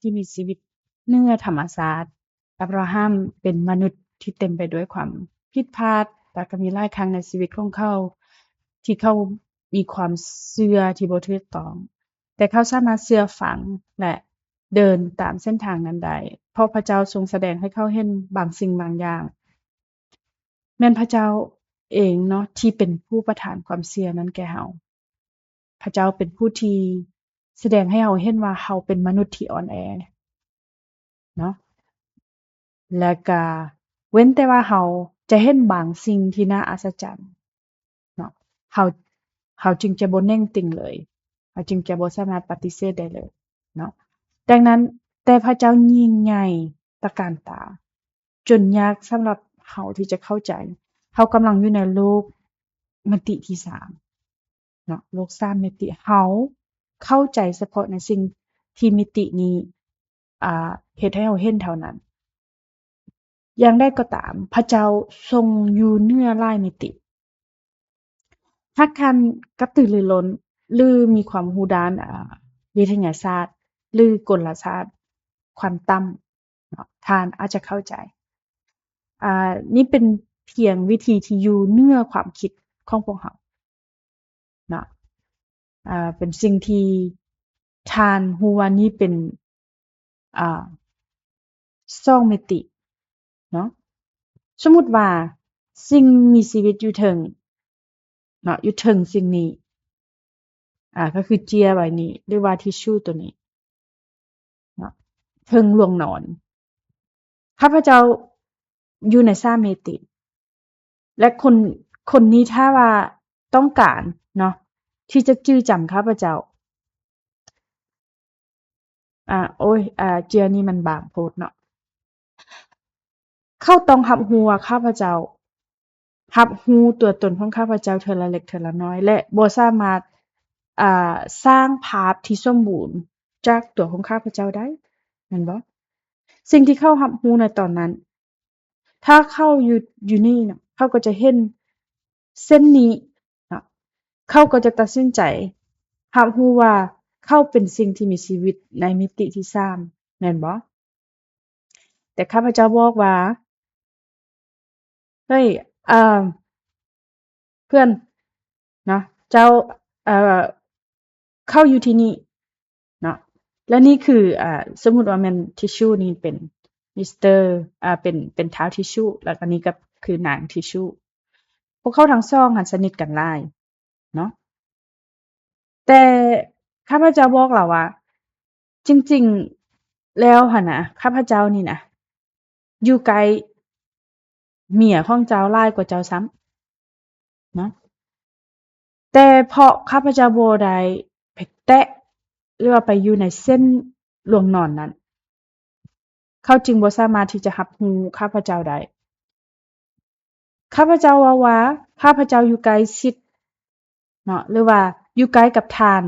ທີ່ມີຊີວິດເໜືອທຳມະຊາດ. ອາບຣາຮາມເປັນມະນຸດທີ່ເຕັມໄປດ້ວຍຄວາມຜິດພາດ ແລະ ກໍມີຫຼາຍຄັ້ງໃນຊີວິດຂອງເຂົາທີ່ເຂົາມີຄວາມເຊື່ອທີ່ບໍ່ຖືກຕ້ອງ, ແຕ່ເຂົາສາມາດເຊື່ອຟັງ ແລະ ເດີນຕາມເສັ້ນທາງນັ້ນໄດ້ ເພາະພະເຈົ້າຊົງສະແດງໃຫ້ເຂົາເຫັນບາງສິ່ງບາງຢ່າງ. ແມ່ນພະເຈົ້າເອງເນາະ ທີ່ເປັນຜູ້ປະທານຄວາມເຊື່ອນັ້ນແກ່ເຮົາ. ພະເຈົ້າເປັນຜູ້ທີ່ສະແດງໃຫ້ເຮົາເຫັນວ່າເຮົາເປັນມະນຸດທີ່ອ່ອນແອເນາະ ແລະກະເວັ້ນແຕ່ວ່າເຮົາຈະເຫັນບາງສິ່ງທີ່ໜ້າອັດສະຈັນເນາະ ເຮົາ ເຮົາຈຶ່ງຈະບໍ່ເໜັງຕຶງເລີຍ, ເຮົາຈຶ່ງຈະບໍ່ສາມາດປະຕິເສດໄດ້ເລີຍເນາະ. ດັ່ງນັ້ນ ແຕ່ພະເຈົ້າຍິ່ງໃຫຍ່ຕະການຕາ ຈົນຍາກສຳລັບເຮົາທີ່ຈະເຂົ້າໃຈ. ເຮົາກຳລັງຢູ່ໃນໂລກມິຕິທີສາມເນາະ, ໂລກສາມມິຕິ. ເຮົາເຂົ້າໃຈສະເພາະໃນສິ່ງທີ່ມິຕິນີ້ ອ່າ ເຮັດໃຫ້ເຮົາເຫັນເທົ່ານັ້ນ. ຢ່າງໃດກໍຕາມ, ພະເຈົ້າຊົງຢູ່ເໜືອຫຼາຍມິຕິ. ຫາກທ່ານກະຕືລືລົ້ນ ຫຼື ມີຄວາມຮູ້ດ້ານ ອ່າ ວິທະຍາສາດ ຫຼື ກົນລະສາດຄວາມຕ່ຳເນາະ, ທ່ານອາດຈະເຂົ້າໃຈ. ອ່າ ນີ້ເປັນພຽງວິທີທີ່ຢູ່ເໜືອຄວາມຄິດຂອງພວກເຮົາເນາະ. ອ່າ ເປັນສິ່ງທີ່ທ່ານຮູ້ວ່ານີ້ເປັນ ອ່າ ສອງມິຕິເນາະ. ສົມມຸດວ່າສິ່ງມີຊີວິດຢູ່ເທິງເນາະ, ຢູ່ເທິງສິ່ງນີ້ ອ່າ ກໍຄືເຈ້ຍໃບນີ້ ຫຼືວ່າທິຊຊູໂຕນີ້ເນາະ, ເທິງລວງນອນ. ຂ້າພະເຈົ້າຢູ່ໃນສາມມິຕິ ແລະ ຄົນ ຄົນນີ້ຖ້າວ່າຕ້ອງການເນາະ ທີ່ຈະຈື່ຈຳຂ້າພະເຈົ້າ ອ່າ ໂອ້ຍ ອ່າ ເຈ້ຍນີ້ມັນບາງໂພດເນາະ. ເຂົາຕ້ອງຮັບຮູ້ວ່າຂ້າພະເຈົ້າ ຮັບຮູ້ຕົວຕົນຂອງຂ້າພະເຈົ້າເທື່ອລະເລັກເທື່ອລະນ້ອຍ ແລະ ບໍ່ສາມາດ ອ່າ ສ້າງພາບທີ່ສົມບູນຈາກຕົວຂອງຂ້າພະເຈົ້າໄດ້ ແມ່ນບໍ່? ສິ່ງທີ່ເຂົາຮັບຮູ້ໃນຕອນນັ້ນ ຖ້າເຂົາຢູ່ ຢູ່ນີ້ເນາະ ເຂົາກໍຈະເຫັນເສັ້ນນີ້ເນາະ, ເຂົາກໍຈະຕັດສິນໃຈຮັບຮູ້ວ່າເຂົາເປັນສິ່ງທີ່ມີຊີວິດໃນມິຕິທີສາມ ແມ່ນບໍ່? ແຕ່ຂ້າພະເຈົ້າບອກວ່າ ເຮີ້ຍ ເອີ ເພື່ອນເນາະ ເຈົ້າ ເອີ ເຂົ້າຢູ່ທີ່ນີ້ເນາະ ແລະ ນີ້ຄື ເອີ ສົມມຸດວ່າແມ່ນທິຊຊູນີ້ເປັນມິສເຕີ ເອີ ເປັນ ເປັນທ້າວທິຊຊູ ແລ້ວກໍນີ້ກໍຄືນາງທິຊຊູ. ພວກເຂົາທັງສອງຫັ້ນສະໜິດກັນຫຼາຍເນາະ. ແຕ່ຂ້າພະເຈົ້າບອກລາວວ່າ ຈິງໆ ແລ້ວຫັ້ນນະ ຂ້າພະເຈົ້ານີ້ນະ ຢູ່ໃກ້ເມຍຂອງເຈົ້າຫຼາຍກວ່າເຈົ້າຊ້ຳເນາະ, ແຕ່ເພາະຂ້າພະເຈົ້າບໍ່ໄດ້ໄປແຕະ ຫຼືວ່າໄປຢູ່ໃນເສັ້ນລວງນອນນັ້ນ ເຂົາຈຶ່ງບໍ່ສາມາດທີ່ຈະຮັບຮູ້ຂ້າພະເຈົ້າໄດ້. ຂ້າພະເຈົ້າເວົ້າວ່າ ຂ້າພະເຈົ້າຢູ່ໃກ້ຊິດເນາະ ຫຼືວ່າຢູ່ໃກ້ກັບທ່ານ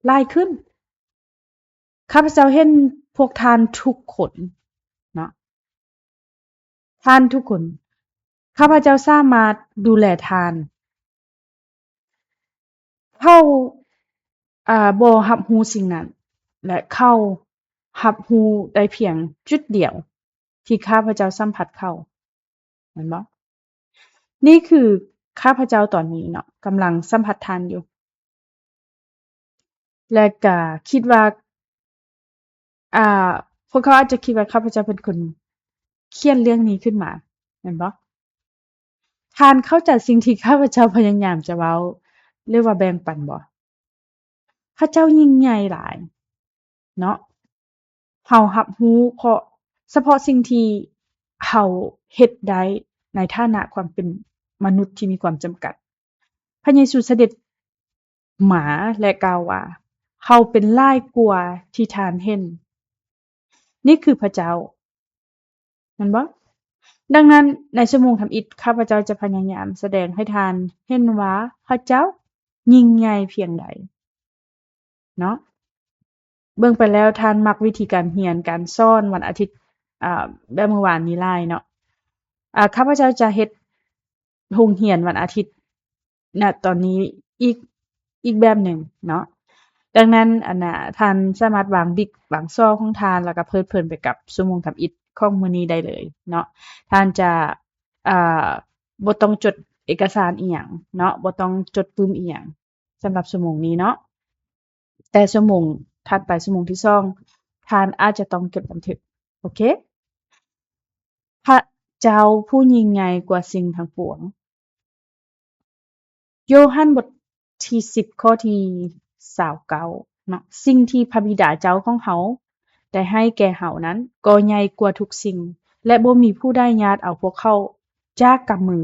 ຫຼາຍຂຶ້ນ. ຂ້າພະເຈົ້າເຫັນພວກທ່ານທຸກຄົນເນາະ, ທ່ານທຸກຄົນ. ຂ້າພະເຈົ້າສາມາດດູແລທ່ານ. ເຂົາ ອ່າ ບໍ່ຮັບຮູ້ສິ່ງນັ້ນ ແລະ ເຂົາຮັບຮູ້ໄດ້ພຽງຈຸດດຽວທີ່ຂ້າພະເຈົ້າສຳຜັດເຂົາ ແມ່ນບໍ່? ນີ້ຄືຂ້າພະເຈົ້າຕອນນີ້ເນາະ ກຳລັງສຳຜັດທ່ານຢູ່ ແລະ ກະຄິດວ່າ ອ່າ ພວກເຂົາອາດຈະຄິດວ່າຂ້າພະເຈົ້າເປັນຄົນຂຽນເລື່ອງນີ້ຂຶ້ນມາ ແມ່ນບໍ່? ທ່ານເຂົ້າໃຈສິ່ງທີ່ຂ້າພະເຈົ້າພະຍາຍາມຈະເວົ້າ ຫຼືວ່າແບ່ງປັນບໍ່? ພະເຈົ້າຍິ່ງໃຫຍ່ຫຼາຍເນາະ. ເຮົາຮັບຮູ້ເພາະ ສະເພາະສິ່ງທີ່ເຮົາເຮັດໄດ້ໃນຖານະຄວາມເປັນມະນຸດທີ່ມີຄວາມຈຳກັດ. ພະເຢຊູສະເດັດມາ ແລະ ກ່າວວ່າ ເຮົາເປັນຫຼາຍກວ່າທີ່ທ່ານເຫັນ. ນີ້ຄືພະເຈົ້າ ແມ່ນບໍ່? ດັ່ງນັ້ນ ໃນຊົ່ວໂມງທຳອິດ ຂ້າພະເຈົ້າຈະພະຍາຍາມສະແດງໃຫ້ທ່ານເຫັນວ່າພະເຈົ້າຍິ່ງໃຫຍ່ພຽງໃດເນາະ. ເບິ່ງໄປແລ້ວທ່ານມັກວິທີການຮຽນການສອນວັນອາທິດ ອ່າ ແບບມື້ວານນີ້ຫຼາຍເນາະ. ອ່າ ຂ້າພະເຈົ້າຈະເຮັດ ໂຮງຮຽນວັນອາທິດນະ ຕອນນີ້ອີກ ອີກແບບໜຶ່ງເນາະ. ດັ່ງນັ້ນ ອັນນ່າ ທ່ານສາມາດວາງບິກ ວາງຊໍຂອງທ່ານ ແລ້ວກໍເພີດເພີນໄປກັບຊົ່ວໂມງທຳອິດຂອງມື້ນີ້ໄດ້ເລີຍເນາະ. ທ່ານຈະ ເອີ ບໍ່ຕ້ອງຈົດເອກະສານອີ່ຫຍັງເນາະ, ບໍ່ຕ້ອງຈົດປຶ້ມອີ່ຫຍັງ ສຳລັບຊົ່ວໂມງນີ້ເນາະ. ແຕ່ຊົ່ວໂມງຖັດໄປ, ຊົ່ວໂມງທີສອງ ທ່ານອາດຈະຕ້ອງເກັບບັນທຶກ. ໂອເຄ. ພະເຈົ້າຜູ້ຍິ່ງໃຫຍ່ກວ່າສິ່ງທັງປວງ. ໂຍຮັນບົດທີສິບ ຂໍ້ທີຊາວເກົ້າເນາະ, ສິ່ງທີ່ພະບິດາເຈົ້າຂອງເຮົາໄດ້ໃຫ້ແກ່ເຮົານັ້ນ ກໍໃຫຍ່ກວ່າທຸກສິ່ງ ແລະ ບໍ່ມີຜູ້ໃດຍາດເອົາພວກເຂົາຈາກກຳມື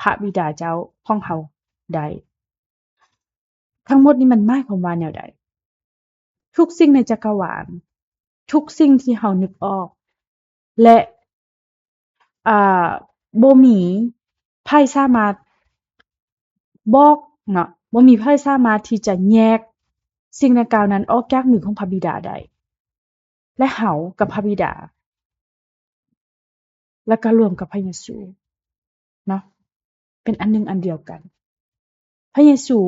ພະບິດາເຈົ້າຂອງເຮົາໄດ້. ທັງໝົດນີ້ມັນໝາຍຄວາມວ່າແນວໃດ? ທຸກສິ່ງໃນຈັກກະວານ, ທຸກສິ່ງທີ່ເຮົານຶກອອກ ແລະ ອາ ບໍ່ມີໃຜສາມາດບອກເນາະ, ບໍ່ມີໃຜສາມາດທີ່ຈະແຍກສິ່ງດັ່ງກ່າວນັ້ນອອກຈາກມືຂອງພະບິດາໄດ້. ແລະ ເຮົາກັບພະບິດາ ແລະ ກໍລວມກັບພະເຢຊູເນາະ ເປັນອັນໜຶ່ງອັນດຽວກັນ. ພະເຢຊູ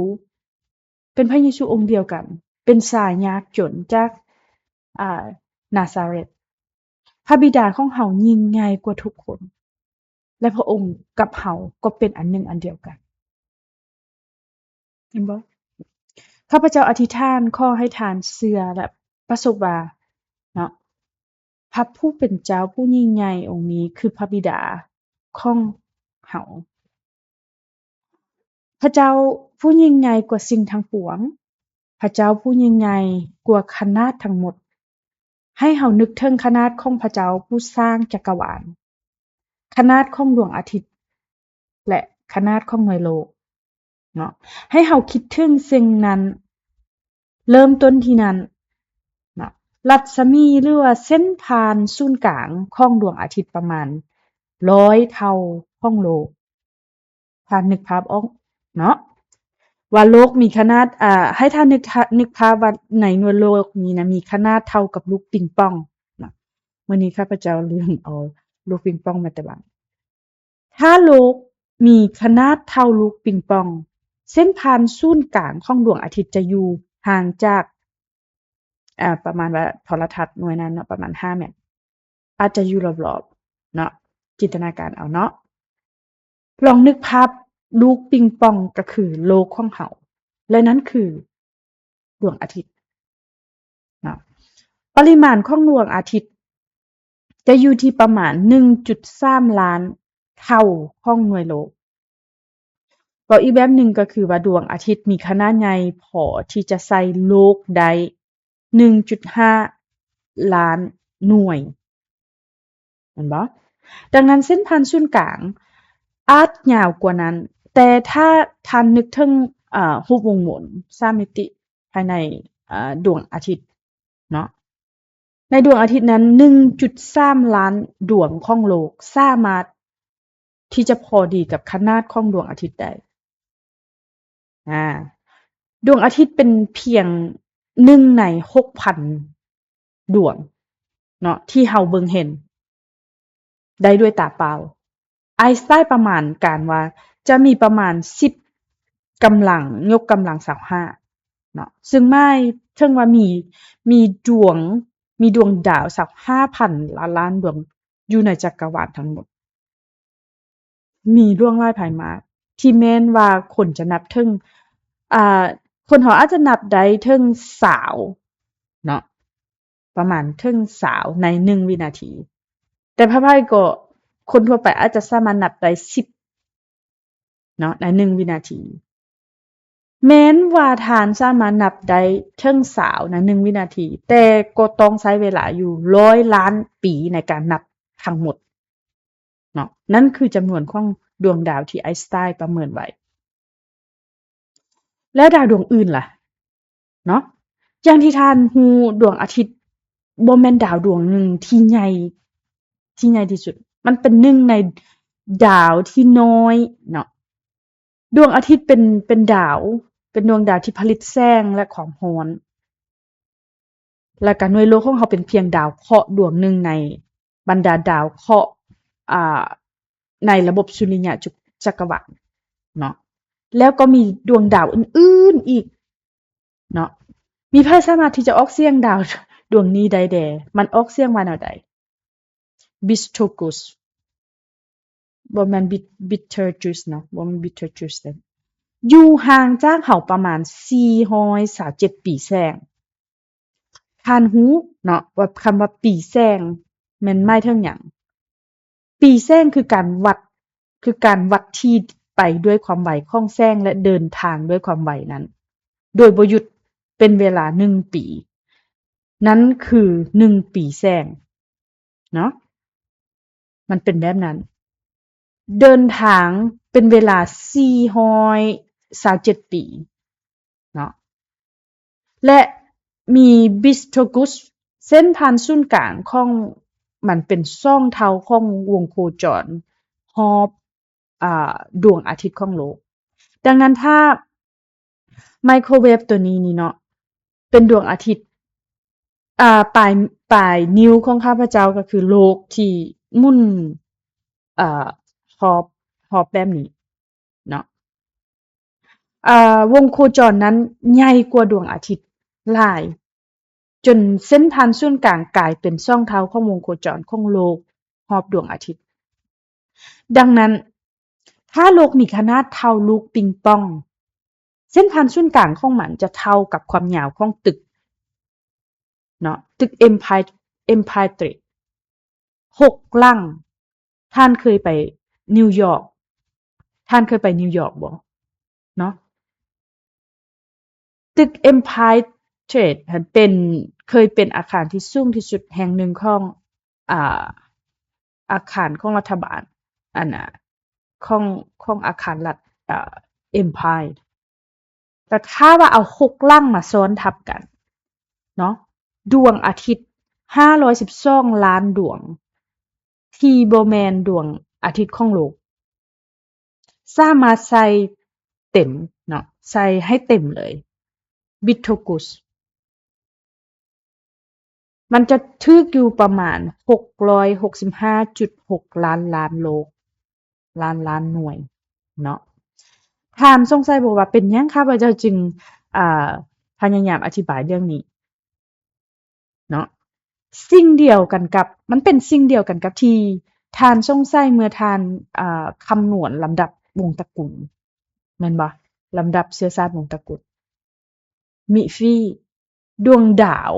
ເປັນພະເຢຊູອົງດຽວກັນ, ເປັນຊາຍຍາກຈົນຈາກ ອາ ນາຊາເຣດ. ພະບິດາຂອງເຮົາຍິ່ງໃຫຍ່ກວ່າທຸກຄົນ ແລະ ພະອົງກັບເຮົາກໍເປັນອັນໜຶ່ງອັນດຽວກັນ. ເຫັນບໍ່? ຂ້າພະເຈົ້າອະທິຖານຂໍໃຫ້ທ່ານເຊື່ອ ແລະ ປະສົບວ່າເນາະ ພະຜູ້ເປັນເຈົ້າຜູ້ຍິ່ງໃຫຍ່ອົງນີ້ຄືພະບິດາຂອງເຮົາ. ພະເຈົ້າຜູ້ຍິ່ງໃຫຍ່ກວ່າສິ່ງທັງປວງ, ພະເຈົ້າຜູ້ຍິ່ງໃຫຍ່ກວ່າຂະໜາດທັງໝົດ. ໃຫ້ເຮົານຶກເຖິງຂະໜາດຂອງພະເຈົ້າຜູ້ສ້າງຈັກກະວານ, ຂະໜາດຂອງດວງອາທິດ ແລະ ຂະໜາດຂອງໜ່ວຍໂລກເນາະ. ໃຫ້ເຮົາຄິດເຖິງສິ່ງນັ້ນ, ເລີ່ມຕົ້ນທີ່ນັ້ນເນາະ. ລັດສະໝີ ຫຼືວ່າເສັ້ນຜ່ານສູນກາງຂອງດວງອາທິດປະມານຮ້ອຍເທົ່າຂອງໂລກ. ທ່ານນຶກພາບອອກເນາະ ວ່າໂລກມີຂະໜາດ ອາ ໃຫ້ທ່ານນຶກ ນຶກພາບວ່າໃນໜ່ວຍໂລກນີ້ນະ ມີຂະໜາດເທົ່າກັບລູກປິງປອງເນາະ. ມື້ນີ້ຂ້າພະເຈົ້າລືມເອົາລູກປິງປອງມາແຕ່ບ້ານ. ຖ້າໂລກມີຂະໜາດເທົ່າລູກປິງປອງ, ເສັ້ນຜ່ານສູນກາງຂອງດວງອາທິດຈະຢູ່ຫ່າງຈາກ ອາ ປະມານວ່າໂທລະທັດໜ່ວຍນັ້ນເນາະ ປະມານຫ້າແມັດ, ອາດຈະຢູ່ລອບໆເນາະ, ຈິນຕະນາການເອົາເນາະ. ລອງນຶກພາບລູກປິງປອງກໍຄືໂລກຂອງເຮົາ ແລະ ນັ້ນຄືດວງອາທິດເນາະ. ປະລິມານຂອງດວງອາທິດຈະຢູ່ທີ່ປະມານໜຶ່ງຈຸດສາມລ້ານເທົ່າຂອງໜ່ວຍໂລກ. ເວົ້າອີກແບບໜຶ່ງກໍຄືວ່າ ດວງອາທິດມີຂະໜາດໃຫຍ່ພໍທີ່ຈະໃສ່ໂລກໄດ້ໜຶ່ງຈຸດຫ້າລ້ານໜ່ວຍ ແມ່ນບໍ່? ດັ່ງນັ້ນ ເສັ້ນຜ່ານສູນກາງອາດຍາວກວ່ານັ້ນ, ແຕ່ຖ້າທ່ານນຶກເຖິງ ເອີ ຮູບວົງມົນສາມມິຕິພາຍໃນ ເອີ ດວງອາທິດເນາະ, ໃນດວງອາທິດນັ້ນ ໜຶ່ງຈຸດສາມລ້ານດວງຂອງໂລກສາມາດທີ່ຈະພໍດີກັບຂະໜາດຂອງດວງອາທິດໄດ້. ອາ ດວງອາທິດເປັນພຽງໜຶ່ງໃນຫົກພັນດວງເນາະ ທີ່ເຮົາເບິ່ງເຫັນໄດ້ດ້ວຍຕາເປົ່າ. ໄອນສະໄຕນປະມານການວ່າຈະມີປະມານສິບກຳລັງ ຍົກກຳລັງຊາວຫ້າເນາະ, ຊຶ່ງໝາຍເຖິງວ່າມີ ມີດວງ ມີດວງດາວຊາວຫ້າພັນລ້ານລ້ານດວງຢູ່ໃນຈັກກະວານທັງໝົດ. ມີຫຼວງຫຼາຍພາຍມາກ ທີ່ແມ່ນວ່າຄົນຈະນັບເຖິງ ອ່າ ຄົນເຮົາອາດຈະນັບໄດ້ເຖິງຊາວເນາະ, ປະມານເຖິງຊາວໃນໜຶ່ງວິນາທີ, ແຕ່ພະໄພກໍ ຄົນທົ່ວໄປອາດຈະສາມາດນັບໄດ້ສິບເນາະ ໃນໜຶ່ງວິນາທີ. ແມ່ນວ່າທ່ານສາມາດນັບໄດ້ເຖິງຊາວໃນໜຶ່ງວິນາທີ, ແຕ່ກໍຕ້ອງໃຊ້ເວລາຢູ່ຮ້ອຍລ້ານປີໃນການນັບທັງໝົດເນາະ. ນັ້ນຄືຈຳນວນຂອງດວງດາວທີ່ໄອນສະໄຕນປະເມີນໄວ້. ແລ້ວດາວດວງອື່ນລະເນາະ? ຢ່າງທີ່ທ່ານຮູ້, ດວງອາທິດບໍ່ແມ່ນດາວດວງໜຶ່ງທີ່ໃຫຍ່ ທີ່ໃຫຍ່ທີ່ສຸດ, ມັນເປັນໜຶ່ງໃນດາວທີ່ນ້ອຍເນາະ. ດວງອາທິດເປັນ ເປັນດາວ ເປັນດວງດາວທີ່ຜະລິດແສງ ແລະ ຄວາມຮ້ອນ, ແລ້ວກະໜ່ວຍໂລກຂອງເຮົາເປັນພຽງດາວເຄາະດວງໜຶ່ງໃນບັນດາດາວເຄາະ ອາ ໃນລະບົບສຸລິຍະ ຈັກ ຈັກກະວານເນາະ. ແລ້ວກໍມີດວງດາວອື່ນໆອີກເນາະ, ແ ມີໃຜສາມາດທີ່ຈະອອກສຽງດາວດວງນີ້ໄດ້ແດ່? ມັນອອກສຽງວ່າແນວໃດ? Betelgeuse ບໍ່ແມ່ນ Be- Betelgeuse ເນາະ, ບໍ່ແມ່ນ Betelgeuse ເດ້. ຢູ່ຫ່າງຈາກເຮົາປະມານສີ່ຮ້ອຍຊາວເຈັດປີແສງ. ທ່ານຮູ້ເນາະວ່າຄຳວ່າປີແສງແມ່ນໝາຍເຖິງຫຍັງ? ປີແສງຄືການວັດ ຄືການວັດທີ່ໄປດ້ວຍຄວາມໄວຂອງແສງ ແລະ ເດີນທາງດ້ວຍຄວາມໄວນັ້ນ ໂດຍບໍ່ຢຸດເປັນເວລາໜຶ່ງປີ. ນັ້ນຄືໜຶ່ງປີແສງເນາະ. ມັນເປັນແບບນັ້ນ. ເດີນທາງເປັນເວລາສີ່ຮ້ອຍຊາວເຈັດປີເນາະ ແລະ ມີ Betelgeuse ເສັ້ນຜ່ານສູນກາງຂອງມັນເປັນສອງເທົ່າຂອງວົງໂຄຈອນຮອບ ອາ ດວງອາທິດຂອງໂລກ. ດັ່ງນັ້ນ ຖ້າ ໄມໂຄຣເວບຕົວນີ້ນີ້ເນາະ ເປັນດວງອາທິດ ອາ ປາຍ ປາຍນິ້ວຂອງຂ້າພະເຈົ້າກໍຄືໂລກທີ່ໝຸນ ເອີ ຮອບ ຮອບແບບນີ້ເນາະ. ອາ ວົງໂຄຈອນນັ້ນໃຫຍ່ກວ່າດວງອາທິດຫຼາຍ ຈົນເສັ້ນຜ່ານສູນກາງກາຍເປັນສອງເທົ່າຂອງວົງໂຄຈອນຂອງໂລກຮອບດວງອາທິດ. ດັ່ງນັ້ນ ຖ້າໂລກມີຂະໜາດເທົ່າລູກປິງປອງ, ເສັ້ນຜ່ານສູນກາງຂອງມັນຈະເທົ່າກັບຄວາມຍາວຂອງຕຶກເນາະ, ຕຶກ Empire Empire State ຫົກຫຼັງ. ທ່ານເຄີຍໄປນິວຢອກ? ທ່ານເຄີຍໄປນິວຢອກບໍ່? ເນາະ. ຕຶກ Empire State ຫັ້ນເປັນ ເຄີຍເປັນອາຄານທີ່ສູງທີ່ສຸດແຫ່ງໜຶ່ງຂອງ ອາ ອາຄານຂອງລັດຖະບານ ອັນນ່າ ຂອງ ຂອງອາຄານລັດ ອາ Empire. ແຕ່ຖ້າວ່າເອົາຫົກຫຼັງມາຊ້ອນທັບກັນເນາະ, ດວງອາທິດຫ້າຮ້ອຍສິບສອງລ້ານດວງ ທີ່ບໍ່ແມ່ນດວງອາທິດຂອງໂລກ ສາມາດໃສ່ເຕັມເນາະ, ໃສ່ໃຫ້ເຕັມເລີຍ Betelgeuse ມັນຈະຖືກຢູ່ປະມານຫົກຮ້ອຍຫົກສິບຫ້າຈຸດຫົກລ້ານລ້ານໂລກ ລ້ານລ້ານໜ່ວຍເນາະ. ທ່ານສົງໄສບໍ່ວ່າເປັນຫຍັງຂ້າພະເຈົ້າຈຶ່ງ ອ່າ ພະຍາຍາມອະທິບາຍເລື່ອງນີ້ ເນາະ, ສິ່ງດຽວກັນກັບ ມັນເປັນສິ່ງດຽວກັນກັບທີ່ທ່ານສົງໄສເມື່ອທ່ານ ເອີ ຄຳນວນລຳດັບວົງຕະກຸນ ແມ່ນບໍ່? ລຳດັບເຊື້ອຊາດວົງຕະກຸນ. ມິຟຟີ ດວງດາວ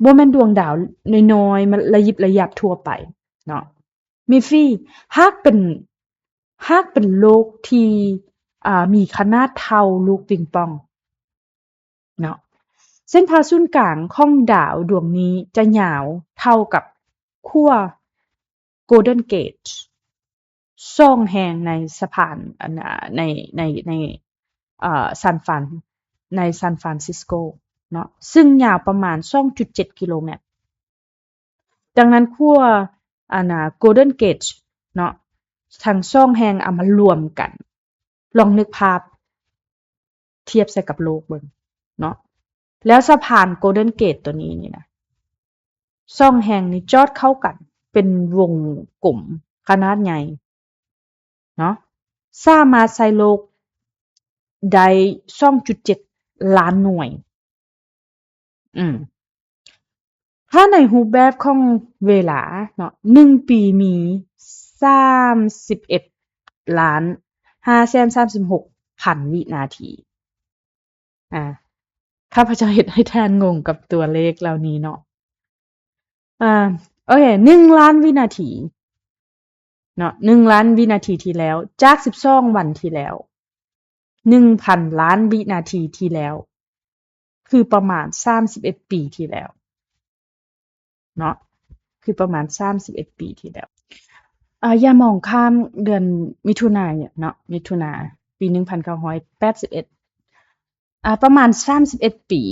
ບໍ່ແມ່ນດວງດາວນ້ອຍໆ ມາລະຍິບລະຍັບທົ່ວໄປເນາະ. ມິຟຟີ ຫາກເປັນ ຫາກເປັນໂລກທີ່ ອ່າ ມີຂະໜາດເທົ່າລູກປິງປອງເນາະ, ເສັ້ນຜ່ານສູນກາງຂອງດາວດວງນີ້ຈະຍາວເທົ່າກັບຂົວ Golden Gate ສອງແຫ່ງໃນສະພານ ອັນ ໃນ ໃນ ໃນ ເອີ ຊານຟານ ໃນຊານຟານຊິສໂກເນາະ, ຊຶ່ງຍາວປະມານສອງຈຸດເຈັດກິໂລແມັດ. ດັ່ງນັ້ນ ຂົວ ອັນນ່າ Golden Gate ເນາະ ທັງສອງແຫ່ງເອົາມາລວມກັນ, ລອງນຶກພາບທຽບໃສ່ກັບໂລກເບິ່ງເນາະ. ແລ້ວສະພານ Golden Gate ຕົວນີ້ນີ້ນະ ສອງແຫ່ງນີ້ຈອດເຂົ້າກັນເປັນວົງກົມຂະໜາດໃຫຍ່ເນາະ, ສາມາດໃສ່ໂລກໄດ້ສອງຈຸດເຈັດລ້ານໜ່ວຍ. ອືມ ຖ້າໃນຮູບແບບຂອງເວລາເນາະ, ໜຶ່ງປີມີສາມສິບເອັດລ້ານຫ້າແສນສາມສິບຫົກພັນວິນາທີ. ອ່າ ຂ້າພະເຈົ້າເຮັດໃຫ້ທ່ານງົງກັບຕົວເລກເຫຼົ່ານີ້ເນາະ. ອ່າ ໂອເຄ ໜຶ່ງລ້ານວິນາທີເນາະ, ໜຶ່ງລ້ານວິນາທີທີ່ແລ້ວ, ຈາກສິບສອງວັນທີ່ແລ້ວ, ໜຶ່ງພັນລ້ານວິນາທີທີ່ແລ້ວ ຄືປະມານສາມສິບເອັດປີທີ່ແລ້ວເນາະ, ຄືປະມານສາມສິບເອັດປີທີ່ແລ້ວ. ອາ ຢ່າມອງຂ້າມເດືອນມິຖຸນາເນາະ, ມິຖຸນາປີໜຶ່ງພັນເກົ້າຮ້ອຍແປດສິບເອັດ ອາ ປະມານສາມສິບເອັດປີ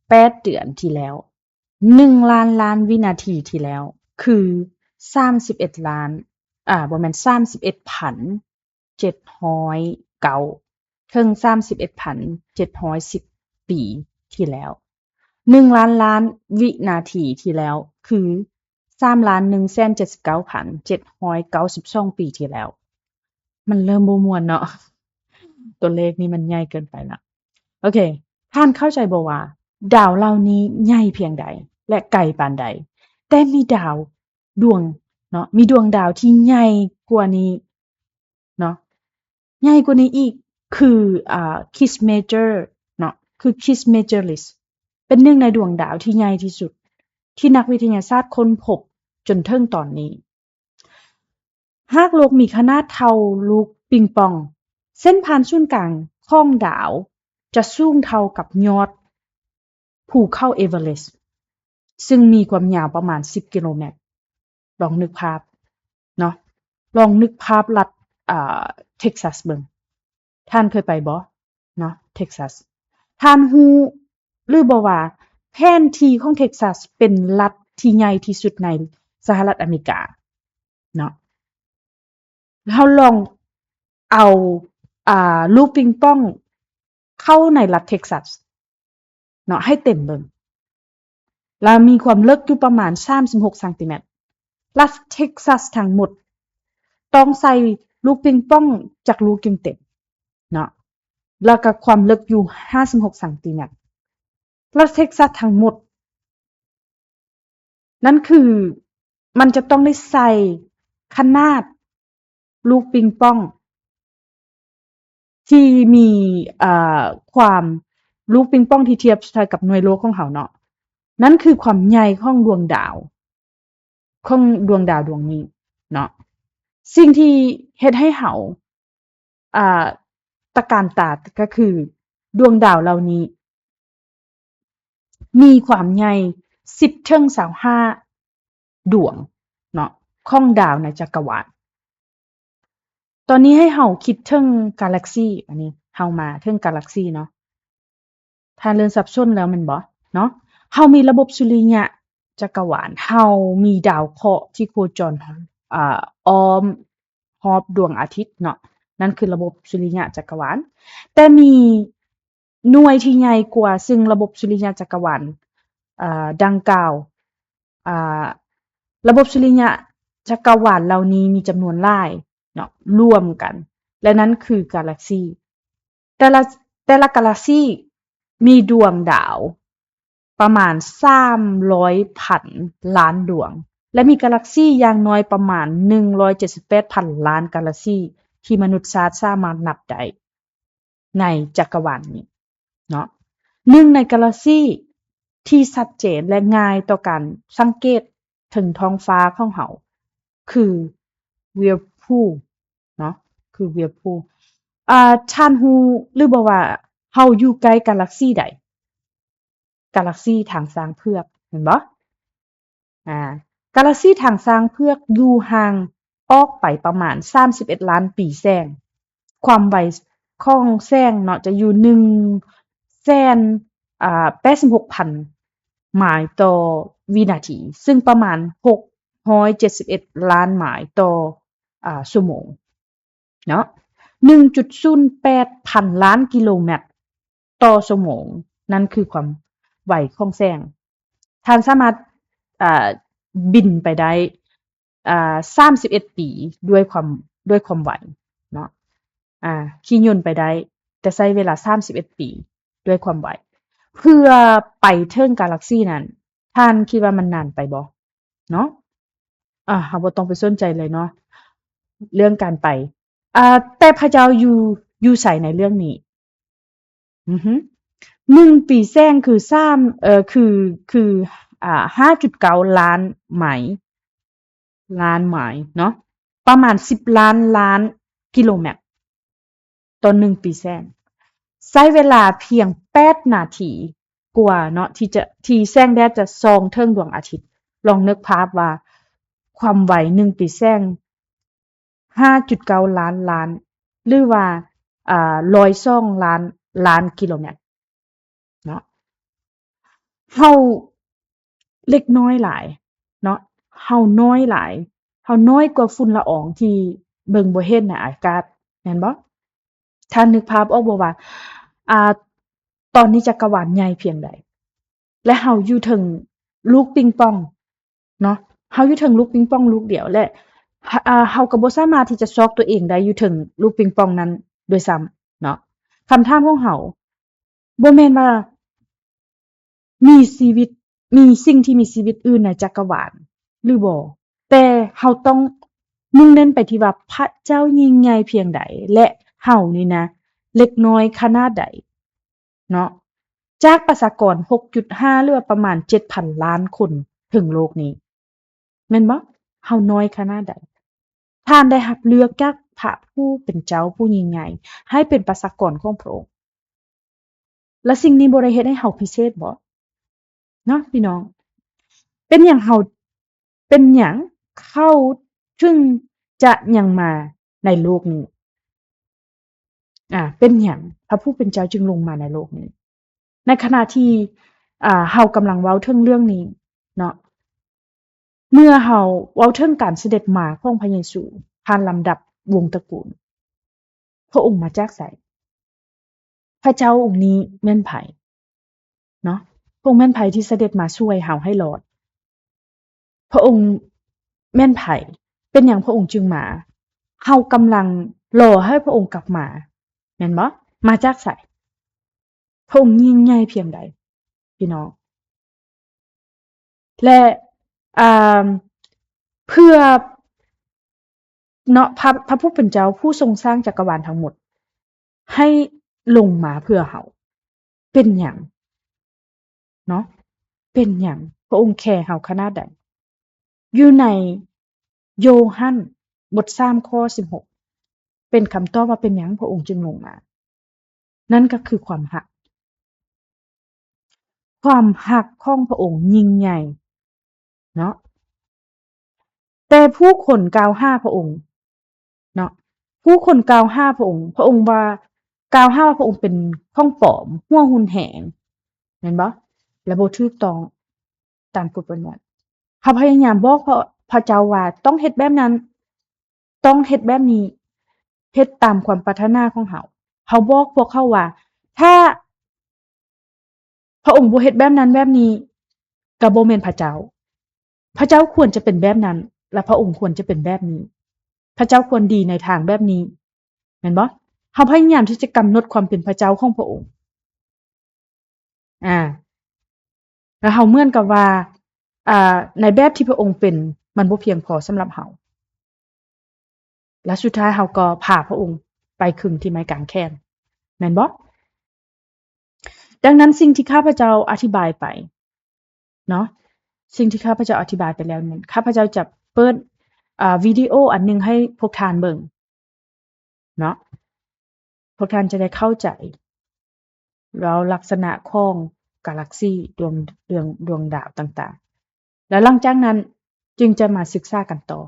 ແປດເດືອນທີ່ແລ້ວ, ໜຶ່ງລ້ານລ້ານວິນາທີທີ່ແລ້ວ ຄືສາມສິບເອັດລ້ານ ອາ ບໍ່ແມ່ນ ສາມສິບເອັດພັນເຈັດຮ້ອຍເກົ້າ ເຖິງສາມສິບເອັດພັນເຈັດຮ້ອຍສິບປີທີ່ແລ້ວ, ໜຶ່ງລ້ານລ້ານວິນາທີທີ່ແລ້ວ ຄືສາມລ້ານໜຶ່ງແສນເຈັດສິບເກົ້າພັນເຈັດຮ້ອຍເກົ້າສິບສອງປີທີ່ແລ້ວ. ມັນເລີ່ມບໍ່ມ່ວນເນາະ, ຕົວເລກນີ້ມັນໃຫຍ່ເກີນໄປລະ. ໂອເຄ ທ່ານເຂົ້າໃຈບໍ່ວ່າດາວເຫຼົ່ານີ້ໃຫຍ່ພຽງໃດ ແລະ ໄກປານໃດ? ແຕ່ມີດາວດວງເນາະ ມີດວງດາວທີ່ໃຫຍ່ກວ່ານີ້ເນາະ ໃຫຍ່ກວ່ານີ້ອີກ ຄື ອ່າ ຄິດເມເຈີເນາະ ຄືຄິດເມເຈີລິສ ເປັນໜຶ່ງໃນດວງດາວທີ່ໃຫຍ່ທີ່ສຸດ ທີ່ນັກວິທະຍາສາດຄົ້ນພົບຈົນເຖິງຕອນນີ້. ຫາກໂລກມີຂະໜາດເທົ່າລູກປິງປອງ, ເສັ້ນຜ່ານສູນກາງຂອງດາວຈະສູງເທົ່າກັບຍອດພູເຂົາເອເວີເຣສ, ຊຶ່ງມີຄວາມຍາວປະມານສິບກິໂລແມັດ. ລອງນຶກພາບເນາະ, ລອງນຶກພາບລັດ ອ່າ ເທັກຊັສເບິ່ງ. ທ່ານເຄີຍໄປບໍ່ເນາະ ເທັກຊັສ? ທ່ານຮູ້ຫຼືບໍ່ວ່າແຜນທີ່ຂອງເທັກຊັສເປັນລັດທີ່ໃຫຍ່ທີ່ສຸດໃນສະຫະລັດອາເມລິກາເນາະ? ເຮົາລອງເອົາ ອ່າ ລູກປິງປອງເຂົ້າໃນລັດເທັກຊັສເນາະ ໃຫ້ເຕັມເບິ່ງ. ລະມີຄວາມເລິກຢູ່ປະມານສາມສິບຫົກຊັງຕີແມັດ. ລັດເທັກຊັສທັງໝົດຕ້ອງໃສ່ລູກປິງປອງຈັກລູກຈຶ່ງເຕັມເນາະ, ລະກະຄວາມເລິກຢູ່ຫ້າສິບຫົກຊັງຕີແມັດ. ລັດເທັກຊັສທັງໝົດ ນັ້ນຄືມັນຈະຕ້ອງໄດ້ໃສ່ຂະໜາດລູກປິງປອງ ທີ່ມີ ເອີ ຄວາມ ລູກປິງປອງທີ່ທຽບໃສ່ກັບໜ່ວຍໂລກຂອງເຮົາເນາະ, ນັ້ນຄືຄວາມໃຫຍ່ຂອງດວງດາວ ຂອງດວງດາວດວງນີ້ເນາະ. ສິ່ງທີ່ເຮັດໃຫ້ເຮົາ ອ່າ ຕະການຕາກໍຄືດວງດາວເຫຼົ່ານີ້ ມີຄວາມໃຫຍ່ສິບເຖິງຊາວຫ້າດວງເນາະ ຂອງດາວໃນຈັກກະວານ. ຕອນນີ້ໃຫ້ເຮົາຄິດເຖິງກາລັກຊີ, ອັນນີ້ເຮົາມາເຖິງກາລັກຊີເນາະ. ທ່ານເລີ່ມສັບສົນແລ້ວແມ່ນບໍ່ເນາະ? ເຮົາມີລະບົບສຸລິຍະຈັກກະວານ, ເຮົາມີດາວເຄາະທີ່ໂຄຈອນ ອ່າ ອ້ອມຮອບດວງອາທິດເນາະ, ນັ້ນຄືລະບົບສຸລິຍະຈັກກະວານ. ແຕ່ມີ ໜ່ວຍທີ່ໃຫຍ່ກວ່າ ຊຶ່ງລະບົບສຸລິຍະຈັກກະວານ ເອີ ດັ່ງກ່າວ ອ່າ ລະບົບສຸລິຍະຈັກກະວານເຫຼົ່ານີ້ມີຈຳນວນຫຼາຍເນາະ ລວມກັນ ແລະ ນັ້ນຄືກາລັກຊີ. ແຕ່ລະ ແຕ່ລະກາລັກຊີມີດວງດາວປະມານສາມຮ້ອຍພັນລ້ານດວງ ແລະ ມີກາລັກຊີຢ່າງໜ້ອຍປະມານໜຶ່ງຮ້ອຍເຈັດສິບແປດພັນລ້ານກາລັກຊີ ທີ່ມະນຸດຊາດສາມາດນັບໄດ້ ໃນຈັກກະວານນີ້ເນາະ. ໜຶ່ງໃນກາລັກຊີທີ່ຊັດເຈນ ແລະ ງ່າຍຕໍ່ການສັງເກດເຖິງທ້ອງຟ້າຂອງເຮົາ ຄື Whirlpool ເນາະ ຄື Whirlpool. ເອີ ທ່ານຮູ້ຫຼືບໍ່ວ່າເຮົາຢູ່ໃກ້ກາລັກຊີໃດ? ກາລັກຊີທາງຊ້າງເຜືອກ ແມ່ນບໍ່? ອາ ກາລັກຊີທາງຊ້າງເຜືອກຢູ່ຫ່າງອອກໄປປະມານສາມສິບເອັດລ້ານປີແສງ. ຄວາມໄວຂອງແສງເນາະ ຈະຢູ່ໜຶ່ງແສນ ອາ ແປດສິບຫົກພັນໄມຕໍ່ວິນາທີ, ຊຶ່ງປະມານຫົກຮ້ອຍເຈັດສິບເອັດລ້ານໄມຕໍ່ ອາ ຊົ່ວໂມງ. ເນາະ ໜຶ່ງຈຸດສູນແປດພັນລ້ານກິໂລແມັດຕໍ່ຊົ່ວໂມງ, ນັ້ນຄືຄວາມໄວຂອງແສງ. ທ່ານສາມາດ ເອີ ບິນໄປໄດ້ ເອີ ສາມສິບເອັດປີດ້ວຍຄວາມ ດ້ວຍຄວາມໄວເນາະ, ອາ ຂີ່ຍົນໄປໄດ້ ແຕ່ໃຊ້ເວລາສາມສິບເອັດປີດ້ວຍຄວາມໄວ ເພື່ອໄປເຖິງກາລັກຊີນັ້ນ. ທ່ານຄິດວ່າມັນນານໄປບໍ່? ເນາະ ອາ ເຮົາບໍ່ຕ້ອງໄປສົນໃຈເລີຍເນາະ ເລື່ອງການໄປ. ອາ ແຕ່ພະເຈົ້າຢູ່ ຢູ່ໃສໃນເລື່ອງນີ້? ອືຮຶ ໜຶ່ງປີແສງຄືສາມ ເອີ ຄື ຄື ອາ ຫ້າຈຸດເກົ້າລ້ານໄມ ລ້ານໄມເນາະ, ປະມານສິບລ້ານລ້ານກິໂລແມັດ ຕໍ່ໜຶ່ງປີແສງ. ໃຊ້ເວລາພຽງແປດນາທີກວ່າເນາະ ທີ່ຈະ ທີ່ແສງແດດຈະສ່ອງເຖິງດວງອາທິດ. ລອງນຶກພາບວ່າຄວາມໄວໜຶ່ງປີແສງ ຫ້າຈຸດເກົ້າລ້ານລ້ານ ຫຼືວ່າ ອາ ຮ້ອຍສອງລ້ານລ້ານກິໂລແມັດເນາະ. ເຮົາເລັກນ້ອຍຫຼາຍເນາະ, ເຮົານ້ອຍຫຼາຍ, ເຮົານ້ອຍກວ່າຝຸ່ນລະອອງທີ່ເບິ່ງບໍ່ເຫັນໃນອາກາດ ແມ່ນບໍ່? ທ່ານນຶກພາບອອກບໍ່ວ່າ ອາ ຕອນນີ້ຈັກກະວານໃຫຍ່ພຽງໃດ ແລະ ເຮົາຢູ່ເທິງລູກປິງປອງເນາະ, ເຮົາຢູ່ເທິງລູກປິງປອງລູກດຽວ ແລະ ອາ ເຮົາກໍບໍ່ສາມາດທີ່ຈະຊອກຕົວເອງໄດ້ຢູ່ເທິງລູກປິງປອງນັ້ນດ້ວຍຊ້ຳເນາະ. ຄຳຖາມຂອງເຮົາ ບໍ່ແມ່ນວ່າມີຊີວິດ ມີສິ່ງທີ່ມີຊີວິດອື່ນໃນຈັກກະວານຫຼືບໍ່, ແຕ່ເຮົາຕ້ອງມຸ່ງເນັ້ນໄປທີ່ວ່າພະເຈົ້າຍິ່ງໃຫຍ່ພຽງໃດ ແລະ ເຮົານີ້ນະ ເລັກນ້ອຍຂະໜາດໃດເນາະ. ຈາກປະຊາກອນ ຫົກຈຸດຫ້າ ຫຼືວ່າປະມານ ເຈັດພັນລ້ານຄົນເທິງໂລກນີ້ ແມ່ນບໍ່? ເຮົານ້ອຍຂະໜາດໃດ? ທ່ານໄດ້ຮັບເລືອກຈາກພະຜູ້ເປັນເຈົ້າຜູ້ຍິ່ງໃຫຍ່ ໃຫ້ເປັນປະຊາກອນຂອງພະອົງ. ແລະ ສິ່ງນີ້ບໍ່ໄດ້ເຮັດໃຫ້ເຮົາພິເສດບໍ? ເນາະ ພີ່ນ້ອງ. ເປັນຫຍັງເຮົາ ເປັນຫຍັງເຂົາເຖິງຈະຍັງມາໃນໂລກນີ້? ອາ ເປັນຫຍັງພະຜູ້ເປັນເຈົ້າຈຶ່ງລົງມາໃນໂລກນີ້? ໃນຂະນະທີ່ ອາ ເຮົາກຳລັງເວົ້າເຖິງເລື່ອງນີ້ເນາະ, ເມື່ອເຮົາເວົ້າເຖິງການສະເດັດມາຂອງພະເຢຊູຜ່ານລຳດັບວົງຕະກູນ, ພະອົງມາຈາກໃສ? ພະເຈົ້າອົງນີ້ແມ່ນໃຜເນາະ? ພະອົງແມ່ນໃຜທີ່ສະເດັດມາຊ່ວຍເຮົາໃຫ້ລອດ? ພະອົງແມ່ນໃຜ? ເປັນຫຍັງພະອົງຈຶ່ງມາ? ເຮົາກຳລັງລໍໃຫ້ພະອົງກັບມາ ແມ່ນບໍ່? ມາຈາກໃສ? ພະອົງຍິ່ງໃຫຍ່ພຽງໃດ ພີ່ນ້ອງ? ແລະ ອາ ເພື່ອ ເນາະ ພະ ພະຜູ້ເປັນເຈົ້າຜູ້ຊົງສ້າງຈັກກະວານທັງໝົດ ໃຫ້ລົງມາເພື່ອເຮົາ. ເປັນຫຍັງເນາະ? ເປັນຫຍັງ? ພະອົງແຄເຮົາຂະໜາດໃດ? ຢູ່ໃນໂຍຮັນບົດສາມ ຂໍ້ສິບຫົກ ເປັນຄຳຕອບວ່າເປັນຫຍັງພະອົງຈຶ່ງລົງມາ. ນັ້ນກໍຄືຄວາມຮັກ. ຄວາມຮັກຂອງພະອົງຍິ່ງໃຫຍ່ເນາະ, ແຕ່ຜູ້ຄົນກ່າວຫາພະອົງເນາະ, ຜູ້ຄົນກ່າວຫາພະອົງ, ພະອົງວ່າ ກ່າວຫາວ່າພະອົງເປັນຂອງປອມ, ຫົວຮຸນແຮງ, ແມ່ນບໍ່? ແລະ ບໍ່ຖືກຕ້ອງຕາມກົດບັນຍັດ. ເຮົາພະຍາຍາມບອກພະ ພະເຈົ້າວ່າຕ້ອງເຮັດແບບນັ້ນ, ຕ້ອງເຮັດແບບນີ້, ເຮັດຕາມຄວາມປາດຖະໜາຂອງເຮົາ. ເຮົາບອກພວກເຂົາວ່າ ຖ້າພະອົງບໍ່ເຮັດແບບນັ້ນແບບນີ້ ກໍບໍ່ແມ່ນພະເຈົ້າ. ພະເຈົ້າຄວນຈະເປັນແບບນັ້ນ ແລະ ພະອົງຄວນຈະເປັນແບບນີ້. ພະເຈົ້າຄວນດີໃນທາງແບບນີ້, ແມ່ນບໍ່? ເຮົາພະຍາຍາມທີ່ຈະກຳນົດຄວາມເປັນພະເຈົ້າຂອງພະອົງ. ອາ ແລ້ວເຮົາເໝືອນກັບວ່າ ອາ ໃນແບບທີ່ພະອົງເປັນ ມັນບໍ່ພຽງພໍສຳລັບເຮົາ ແລະ ສຸດທ້າຍເຮົາກໍພາພະອົງໄປຄຶງທີ່ໄມ້ກາງແຂນ ແມ່ນບໍ່? ດັ່ງນັ້ນ ສິ່ງທີ່ຂ້າພະເຈົ້າອະທິບາຍໄປເນາະ, ສິ່ງທີ່ຂ້າພະເຈົ້າອະທິບາຍໄປແລ້ວນັ້ນ ຂ້າພະເຈົ້າຈະເປີດ ອາ ວິດີໂອອັນໜຶ່ງໃຫ້ພວກທ່ານເບິ່ງ ເນາະ, ພວກທ່ານຈະໄດ້ເຂົ້າໃຈ ແລ້ວລັກສະນະຂອງກາລັກຊີ ດວງ ດວງ ດວງດາວຕ່າງໆ ແລ້ວຫຼັງຈາກນັ້ນຈຶ່ງຈະມາສຶກສາກັນຕໍ່.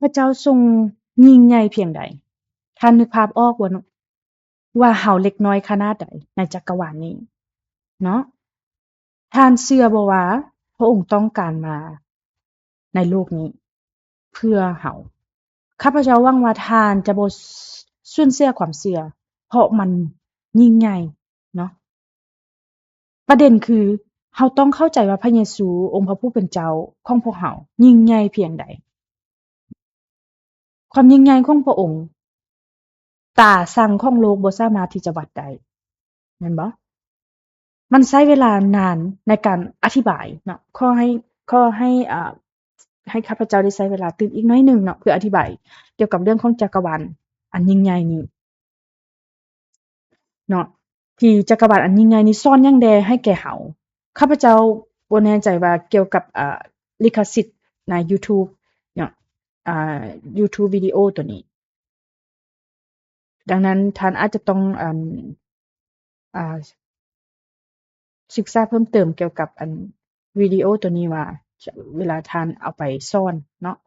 ພະເຈົ້າຊົງຍິ່ງໃຫຍ່ພຽງໃດ? ທ່ານນຶກພາບອອກບໍ່ເນາະ ວ່າເຮົາເລັກນ້ອຍຂະໜາດໃດໃນຈັກກະວານນີ້ເນາະ? ທ່ານເຊື່ອບໍ່ວ່າພະອົງຕ້ອງການມາໃນໂລກນີ້ເພື່ອເຮົາ? ຂ້າພະເຈົ້າຫວັງວ່າທ່ານຈະບໍ່ສູນເສຍຄວາມເຊື່ອ ເພາະມັນຍິ່ງໃຫຍ່ເນາະ. ປະເດັນຄື ເຮົາຕ້ອງເຂົ້າໃຈວ່າພະເຢຊູ ອົງພະຜູ້ເປັນເຈົ້າຂອງພວກເຮົາ ຍິ່ງໃຫຍ່ພຽງໃດ. ຄວາມຍິ່ງໃຫຍ່ຂອງພະອົງ ຕາຊ່າງຂອງໂລກບໍ່ສາມາດທີ່ຈະວັດໄດ້ ແມ່ນບໍ່? ມັນໃຊ້ເວລານານໃນການອະທິບາຍເນາະ. ຂໍໃຫ້ ຂໍໃຫ້ ເອີ ໃຫ້ຂ້າພະເຈົ້າໄດ້ໃຊ້ເວລາຕື່ມອີກໜ້ອຍໜຶ່ງເນາະ ເພື່ອອະທິບາຍກ່ຽວກັບເລື່ອງຂອງຈັກກະວານອັນຍິ່ງໃຫຍ່ນີ້. ເນາະ ທີ່ຈັກກະວານອັນຍິ່ງໃຫຍ່ນີ້ສອນຫຍັງແດ່ໃຫ້ແກ່ເຮົາ? ຂ້າພະເຈົ້າບໍ່ແນ່ໃຈວ່າກ່ຽວກັບ ເອີ ລິຂະສິດໃນ YouTube ເນາະ ອ່າ YouTube ວິດີໂອໂຕນີ້. ດັ່ງນັ້ນທ່ານອາດຈະຕ້ອງ ອັນ ອ່າ ສຶກສາເພີ່ມເຕີມກ່ຽວກັບ ອັນ ວິດີໂອໂຕນີ້ວ່າ ເວລາທ່ານເອົາໄປສອນເນາະ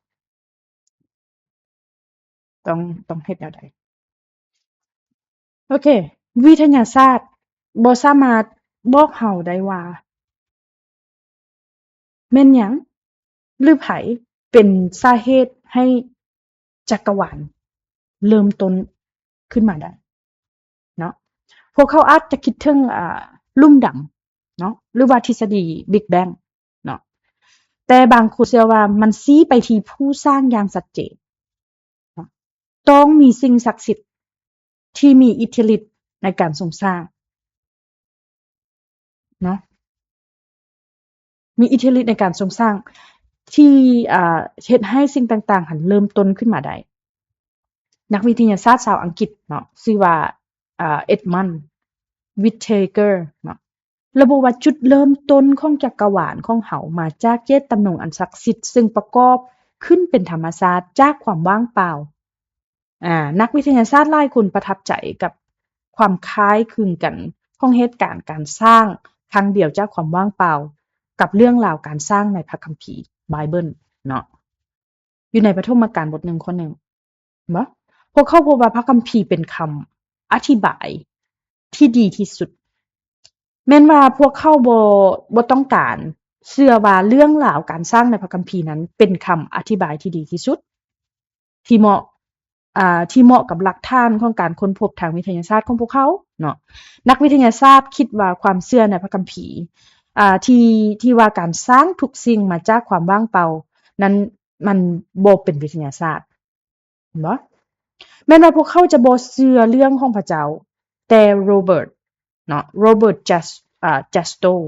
ຕ້ອງ ຕ້ອງເຮັດແນວໃດ? ໂອເຄ ວິທະຍາສາດບໍ່ສາມາດບອກເຮົາໄດ້ວ່າ ແມ່ນຫຍັງ ຫຼື ໃຜເປັນສາເຫດໃຫ້ຈັກກະວານເລີ່ມຕົ້ນຂຶ້ນມາໄດ້ເນາະ. ພວກເຂົາອາດຈະຄິດເຖິງ ອ່າ ຫຼຸມດຳເນາະ ຫຼືວ່າທິດສະດີ Big Bang ເນາະ ແຕ່ບາງຄົນເຊື່ອວ່າມັນຊີ້ໄປທີ່ຜູ້ສ້າງຢ່າງຊັດເຈນເນາະ. ຕ້ອງມີສິ່ງສັກສິດທີ່ມີອິດທິລິດໃນການຊົງສ້າງເນາະ ມີອິດທິລິດໃນການຊົງສ້າງທີ່ ອ່າ ເຮັດໃຫ້ສິ່ງຕ່າງໆຫັ້ນເລີ່ມຕົ້ນຂຶ້ນມາໄດ້. ນັກວິທະຍາສາດຊາວອັງກິດເນາະ ຊື່ວ່າ ອ່າ Edmund Whittaker ເນາະ ລະບຸວ່າຈຸດເລີ່ມຕົ້ນຂອງຈັກກະວານຂອງເຮົາມາຈາກເຈດຕຳນົງອັນສັກສິດ ເຊິ່ງປະກອບຂຶ້ນເປັນທຳມະຊາດຈາກຄວາມວ່າງເປົ່າ. ອາ ນັກວິທະຍາສາດຫຼາຍຄົນປະທັບໃຈກັບຄວາມຄ້າຍຄຶງກັນຂອງເຫດການການສ້າງຄັ້ງດຽວຈາກຄວາມວ່າງເປົ່າ ກັບເລື່ອງລາວການສ້າງໃນພະຄຳພີ Bible ເນາະ. ຢູ່ໃນປະຖົມມະການບົດໜຶ່ງຂໍ້ໜຶ່ງ ເຫັນບໍ່? ພວກເຂົາພົບວ່າພະຄຳພີເປັນຄຳອະທິບາຍທີ່ດີທີ່ສຸດ. ແມ່ນວ່າພວກເຂົາບໍ່ ບໍ່ຕ້ອງການເຊື່ອວ່າເລື່ອງລາວການສ້າງໃນພະຄຳພີນັ້ນເປັນຄຳອະທິບາຍທີ່ດີທີ່ສຸດ ທີ່ເໝາະ ອ່າ ທີ່ເໝາະກັບຫຼັກຖານຂອງການຄົ້ນພົບທາງວິທະຍາສາດຂອງພວກເຂົາເນາະ. ນັກວິທະຍາສາດຄິດວ່າຄວາມເຊື່ອໃນພະຄຳພີ ອ່າ ທີ່ ທີ່ວ່າການສ້າງທຸກສິ່ງມາຈາກຄວາມວ່າງເປົ່ານັ້ນ ມັນບໍ່ເປັນວິທະຍາສາດ ເຫັນບໍ່? ແມ່ນວ່າພວກເຂົາຈະບໍ່ເຊື່ອເລື່ອງຂອງພະເຈົ້າ, ແຕ່ Robert ເນາະ, Robert Jas- ອາ Jastrow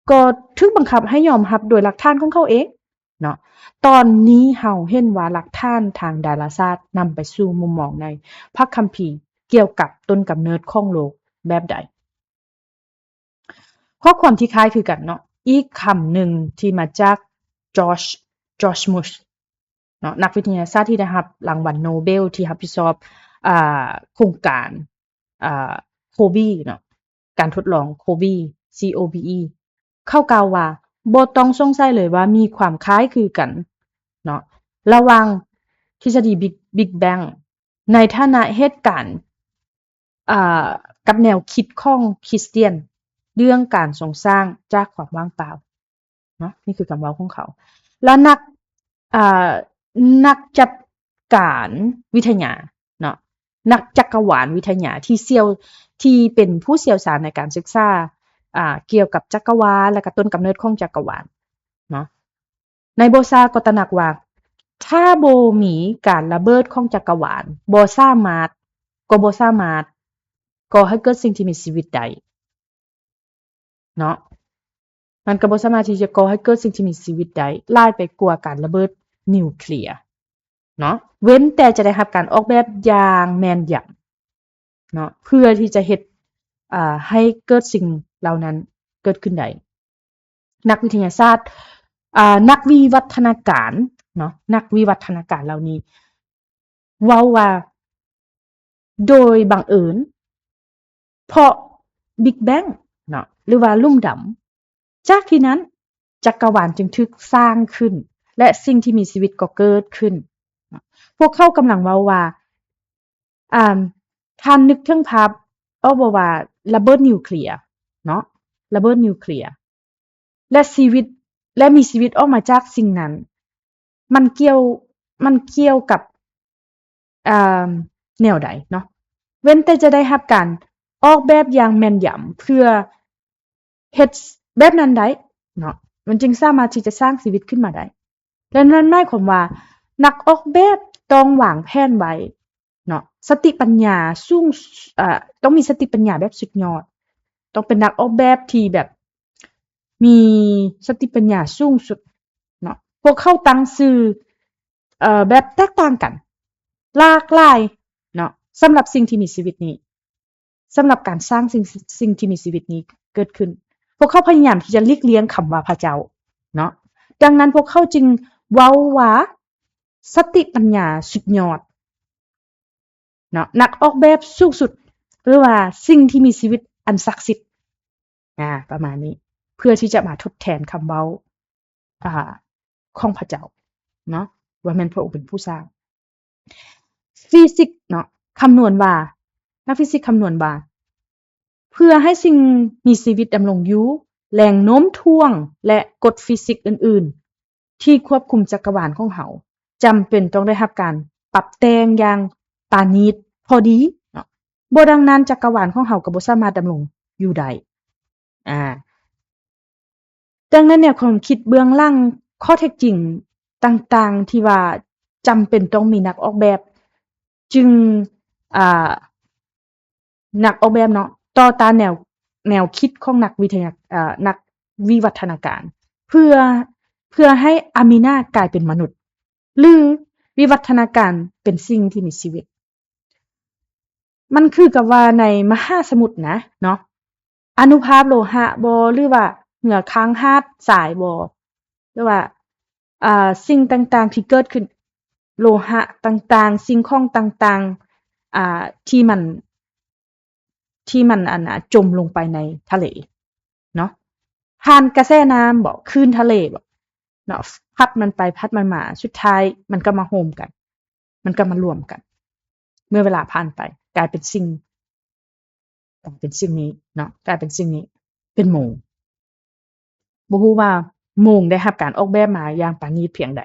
ກໍຖືກບັງຄັບໃຫ້ຍອມຮັບໂດຍຫຼັກຖານຂອງເຂົາເອງເນາະ. ຕອນນີ້ເຮົາເຫັນວ່າຫຼັກຖານທາງດາລາສາດນຳໄປສູ່ມຸມມອງໃນພະຄຳພີກ່ຽວກັບຕົ້ນກຳເນີດຂອງໂລກແບບໃດ? ຂໍ້ຄວາມທີ່ຄ້າຍຄືກັນເນາະ, ອີກຄຳໜຶ່ງທີ່ມາຈາກ George George Mush ເນາະ, ນັກວິທະຍາສາດທີ່ໄດ້ຮັບລາງວັນໂນເບວທີ່ຮັບຜິດຊອບ ອ່າ ໂຄງການ ອ່າ COBE ເນາະ, ການທົດລອງ COBE C O B E ເຂົາກ່າວວ່າ ບໍ່ຕ້ອງສົງໄສເລີຍວ່າມີຄວາມຄ້າຍຄືກັນເນາະ ລະຫວ່າງທິດສະດີ Big Big Bang ໃນຖານະເຫດການ ອ່າ ກັບແນວຄິດຂອງຄຣິສຕຽນເລື່ອງການຊົງສ້າງຈາກຄວາມວ່າງເປົ່າເນາະ, ນີ້ຄືຄຳເວົ້າຂອງເຂົາ. ແລະ ນັກ ອ່າ ນັກຈັດການວິທະຍາເນາະ, ນັກຈັກກະວານວິທະຍາທີ່ຊ່ຽວ ທີ່ເປັນຜູ້ຊ່ຽວຊານໃນການສຶກສາ ອ່າ ກ່ຽວກັບຈັກກະວານ ແລະ ກະຕົ້ນກຳເນີດຂອງຈັກກະວານເນາະ. ໃນບໍ່ຊ້າກໍຕະໜັກວ່າ ຖ້າບໍ່ມີການລະເບີດຂອງຈັກກະວານ ບໍ່ສາມາດ ກໍບໍ່ສາມາດກໍ່ໃຫ້ເກີດສິ່ງທີ່ມີຊີວິດໄດ້ເນາະ, ມັນກໍບໍ່ສາມາດທີ່ຈະກໍ່ໃຫ້ເກີດສິ່ງທີ່ມີຊີວິດໄດ້ຫຼາຍໄປກວ່າການລະເບີດນິວເຄລຍເນາະ, ເວັ້ນແຕ່ຈະໄດ້ຮັບການອອກແບບຢ່າງແມ່ນຢຳເນາະ ເພື່ອທີ່ຈະເຮັດ ອ່າ ໃຫ້ເກີດສິ່ງເຫຼົ່ານັ້ນເກີດຂຶ້ນໄດ້. ນັກວິທະຍາສາດ ອ່າ ນັກວິວັດທະນາການເນາະ, ນັກວິວັດທະນາການເຫຼົ່ານີ້ເວົ້າວ່າ ໂດຍບັງເອີນ ເພາະ Big Bang ເນາະ ຫຼືວ່າຫຼຸມດຳ, ຈາກທີ່ນັ້ນ ຈັກກະວານຈຶ່ງຖືກສ້າງຂຶ້ນ ແລະ ສິ່ງທີ່ມີຊີວິດກໍເກີດຂຶ້ນ. ພວກເຂົາກຳລັງເວົ້າວ່າ ອ່າ ທ່ານນຶກເຖິງພາບອອກບໍ່ວ່າລະເບີດນິວເຄລຍເນາະ ລະເບີດນິວເຄລຍ ແລະຊີວິດ ແລະມີຊີວິດອອກມາຈາກສິ່ງນັ້ນ ມັນກ່ຽວ ມັນກ່ຽວກັບ ອ່າ ແນວໃດເນາະ ເວັ້ນແຕ່ຈະໄດ້ຮັບການອອກແບບຢ່າງແມ່ນຢຳ ເພື່ອເຮັດແບບນັ້ນໄດ້ເນາະ ມັນຈຶ່ງສາມາດທີ່ຈະສ້າງຊີວິດຂຶ້ນມາໄດ້. ແລະນັ້ນໝາຍຄວາມວ່າ ນັກອອກແບບຕ້ອງວາງແຜນໄວ້ເນາະ ສະຕິປັນຍາສູງ ເອີ ຕ້ອງມີສະຕິປັນຍາແບບສຸດຍອດ ຕ້ອງເປັນນັກອອກແບບທີ່ແບບມີສະຕິປັນຍາສູງສຸດເນາະ. ພວກເຂົາຕັ້ງຊື່ ເອີ ແບບແຕກຕ່າງກັນ ຫຼາກຫຼາຍເນາະ ສຳລັບສິ່ງທີ່ມີຊີວິດນີ້ ສຳລັບການສ້າງສິ່ງ ສິ່ງທີ່ມີຊີວິດນີ້ເກີດຂຶ້ນ. ພວກເຂົາພະຍາຍາມທີ່ຈະຫຼີກລ່ຽງຄຳວ່າພະເຈົ້າເນາະ. ດັ່ງນັ້ນພວກເຂົາຈຶ່ງເວົ້າວ່າສະຕິປັນຍາສຸດຍອດເນາະ ນັກອອກແບບສູງສຸດ ຫຼືວ່າສິ່ງທີ່ມີຊີວິດອັນສັກສິດ ອາ ປະມານນີ້ ເພື່ອທີ່ຈະມາທົດແທນຄຳເວົ້າ ອາ ຂອງພະເຈົ້າເນາະ ວ່າແມ່ນພະອົງເປັນຜູ້ສ້າງ. ຟີຊິກເນາະ ຄຳນວນວ່າ ນັກຟີຊິກຄຳນວນວ່າ ເພື່ອໃຫ້ສິ່ງມີຊີວິດດຳລົງຢູ່, ແຮງໂນ້ມຖ່ວງ ແລະ ກົດຟີຊິກອື່ນໆ ທີ່ຄວບຄຸມຈັກກະວານຂອງເຮົາ ຈຳເປັນຕ້ອງໄດ້ຮັບການປັບແຕ່ງຢ່າງປານີດພໍດີເນາະ, ບໍ່ດັ່ງນັ້ນຈັກກະວານຂອງເຮົາກໍບໍ່ສາມາດດຳລົງຢູ່ໄດ້. ອາ ດັ່ງນັ້ນແນວຄວາມຄິດເບື້ອງຫຼັງ ຂໍ້ເທັດຈິງຕ່າງໆ ທີ່ວ່າຈຳເປັນຕ້ອງມີນັກອອກແບບ ຈຶ່ງ ອາ ນັກອອກແບບເນາະ ຕໍ່ຕ້ານແນວ ແນວຄິດຂອງນັກວິທະຍາ ເອີ ນັກວິວັດທະນາການ ເພື່ອ ເພື່ອໃຫ້ອາມີນາກາຍເປັນມະນຸດ ຫຼື ວິວັດທະນາການເປັນສິ່ງທີ່ມີຊີວິດ. ມັນຄືກັບວ່າໃນມະຫາສະໝຸດນະເນາະ ອານຸພາກໂລຫະບໍ ຫຼືວ່າເຫື່ອຄາງທາດຊາຍບໍ ຫຼືວ່າ ອ່າ ສິ່ງຕ່າງໆທີ່ເກີດຂຶ້ນ ໂລຫະຕ່າງໆ ສິ່ງຂອງຕ່າງໆ ອ່າ ທີ່ມັນ ທີ່ມັນ ອັນນ່າ ຈົມລົງໄປໃນທະເລເນາະ ຜ່ານກະແສນ້ຳບໍ ຄື້ນທະເລບໍເນາະ ພັດມັນໄປພັດມັນມາ ສຸດທ້າຍມັນກໍມາໂຮມກັນ ມັນກໍມາລວມກັນ ເມື່ອເວລາຜ່ານໄປ ກາຍເປັນສິ່ງ ກາຍເປັນສິ່ງນີ້ເນາະ ກາຍເປັນສິ່ງນີ້ ເປັນໂມງ. ບໍ່ຮູ້ວ່າໂມງໄດ້ຮັບການອອກແບບມາຢ່າງປານີດພຽງໃດ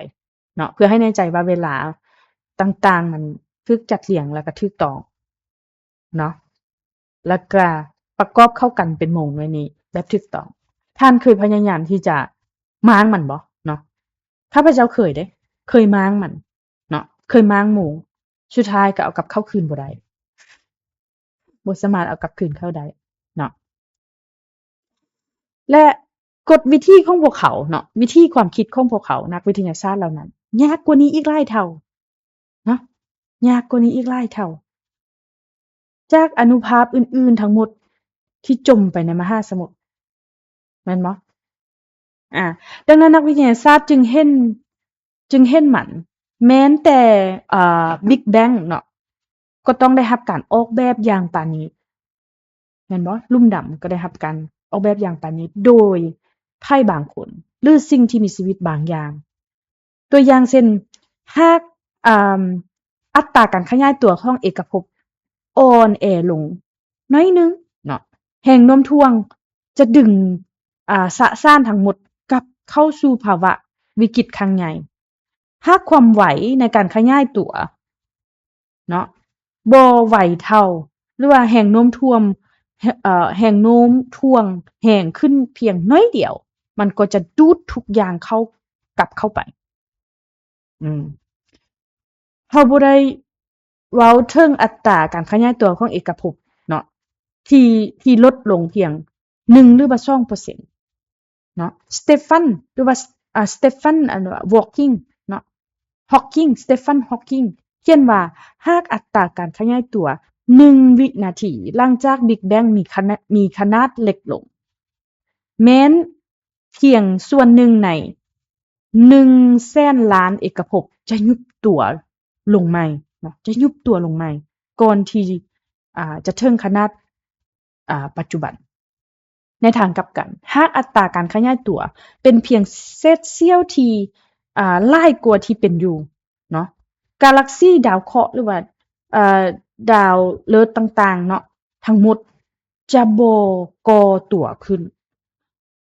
ເນາະ ເພື່ອໃຫ້ແນ່ໃຈວ່າເວລາຕ່າງໆ ມັນຖືກຈັດລຽງ ແລ້ວກໍຖືກຕ້ອງເນາະ ແລ້ວກໍປະກອບເຂົ້າກັນເປັນໂມງໜ່ວຍນີ້ແບບຖືກຕ້ອງ. ທ່ານເຄີຍພະຍາຍາມທີ່ຈະມ້າງມັນບໍ່ເນາະ? ຂ້າພະເຈົ້າເຄີຍເດ້ ເຄີຍມ້າງມັນເນາະ ເຄີຍມ້າງໂມງ ສຸດທ້າຍກໍເອົາກັບເຂົ້າຄືນບໍ່ໄດ້ ບໍ່ສາມາດເອົາກັບຄືນເຂົ້າໄດ້ເນາະ ແລະ ກົດວິທີຂອງພວກເຂົາເນາະ ວິທີຄວາມຄິດຂອງພວກເຂົາ ນັກວິທະຍາສາດເຫຼົ່ານັ້ນ ຍາກກວ່ານີ້ອີກຫຼາຍເທົ່າເນາະ ຍາກກວ່ານີ້ອີກຫຼາຍເທົ່າ ຈາກອານຸພາກອື່ນໆທັງໝົດທີ່ຈົມໄປໃນມະຫາສະໝຸດ ແມ່ນບໍ່? ອາ ດັ່ງນັ້ນນັກວິທະຍາສາດຈຶ່ງເຫັນ ຈຶ່ງເຫັນມັນ ແມ່ນແຕ່ ເອີ ບິກແບງເນາະ ກໍຕ້ອງໄດ້ຮັບການອອກແບບຢ່າງປານີດ ແມ່ນບໍ່? ລຸ່ມດຳກໍໄດ້ຮັບການອອກແບບຢ່າງປານີດໂດຍໃຜບາງຄົນ ຫຼື ສິ່ງທີ່ມີຊີວິດບາງຢ່າງ. ຕົວຢ່າງເຊັ່ນ ຫາກ ອາ ອັດຕາການຂະຫຍາຍຕົວຂອງເອກະພົບອ່ອນແອລົງໜ້ອຍໜຶ່ງເນາະ ແຮງໂນ້ມຖ່ວງຈະດຶງ ອາ ສະສານທັງໝົດກັບເຂົ້າສູ່ພາວະວິກິດຄັ້ງໃຫຍ່. ຫາກຄວາມໄວໃນການຂະຫຍາຍຕົວເນາະ ບໍ່ໄວເທົ່າ ຫຼືວ່າແຮງໂນ້ມຖ່ວງ ເອີ ແຮງໂນ້ມຖ່ວງແຮງຂຶ້ນພຽງໜ້ອຍດຽວ ມັນກໍຈະດູດທຸກຢ່າງເຂົ້າ ກັບເຂົ້າໄປ. ອືມ ເຮົາບໍ່ໄດ້ເວົ້າເຖິງອັດຕາການຂະຫຍາຍຕົວຂອງເອກະພົບເນາະ ທີ່ ທີ່ລົດລົງພຽງໜຶ່ງ ຫຼືວ່າສອງເປີເຊັນເນາະ. ສະເຕຟານ ຫຼືວ່າ ອາ ສະເຕຟານ ອັນວ່າ Hawking ເນາະ Hawking ສະເຕຟານ Hawking ຂຽນວ່າ ຫາກອັດຕາການຂະຫຍາຍຕົວໜຶ່ງວິນາທີ ຫຼັງຈາກ Big Bang ມີຂະໜາດ ມີຂະໜາດເລັກລົງ ແມ່ນພຽງສ່ວນໜຶ່ງໃນໜຶ່ງແສນລ້ານເອກະພົບຈະຍຸບຕົວລົງໃໝ່ເນາະ ຈະຍຸບຕົວລົງໃໝ່ ກ່ອນທີ່ ອາ ຈະເຖິງຂະໜາດ ອາ ປັດຈຸບັນ. ໃນທາງກັບກັນ ຫາກອັດຕາການຂະຫຍາຍຕົວເປັນພຽງເສດສ່ຽວທີ່ ອາ ຫຼາຍກວ່າທີ່ເປັນຢູ່ເນາະ ກາລັກຊີ ດາວເຄາະ ຫຼືວ່າ ເອີ ດາວເລີດຕ່າງໆເນາະ ທັງໝົດຈະບໍ່ກໍ່ຕົວຂຶ້ນ.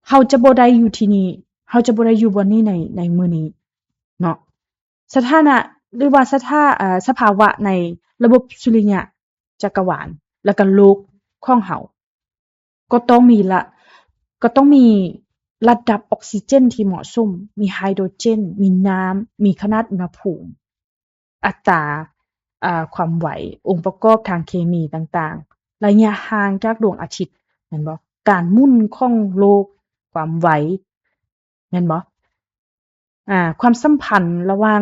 ເຮົາຈະບໍ່ໄດ້ຢູ່ທີ່ນີ້ ເຮົາຈະບໍ່ໄດ້ຢູ່ບ່ອນນີ້ໃນ ໃນມື້ນີ້ເນາະ. ສະຖານະ ຫຼືວ່າສະຖາ ເອີ ສະພາວະໃນລະບົບສຸລິຍະຈັກກະວານ ແລ້ວກໍໂລກຂອງເຮົາ ກໍຕ້ອງມີລະ ກໍຕ້ອງມີລະດັບອອກຊີເຈນທີ່ເໝາະສົມ, ມີໄຮໂດຣເຈນ, ມີນ້ຳ, ມີຂະໜາດອຸນຫະພູມ, ອັດຕາ ອາ ຄວາມໄວ, ອົງປະກອບທາງເຄມີຕ່າງໆ, ໄລຍະຫ່າງຈາກດວງອາທິດ ແມ່ນບໍ່? ການໝູນຂອງໂລກ, ຄວາມໄວ ແມ່ນບໍ່? ອາ ຄວາມສຳພັນລະຫວ່າງ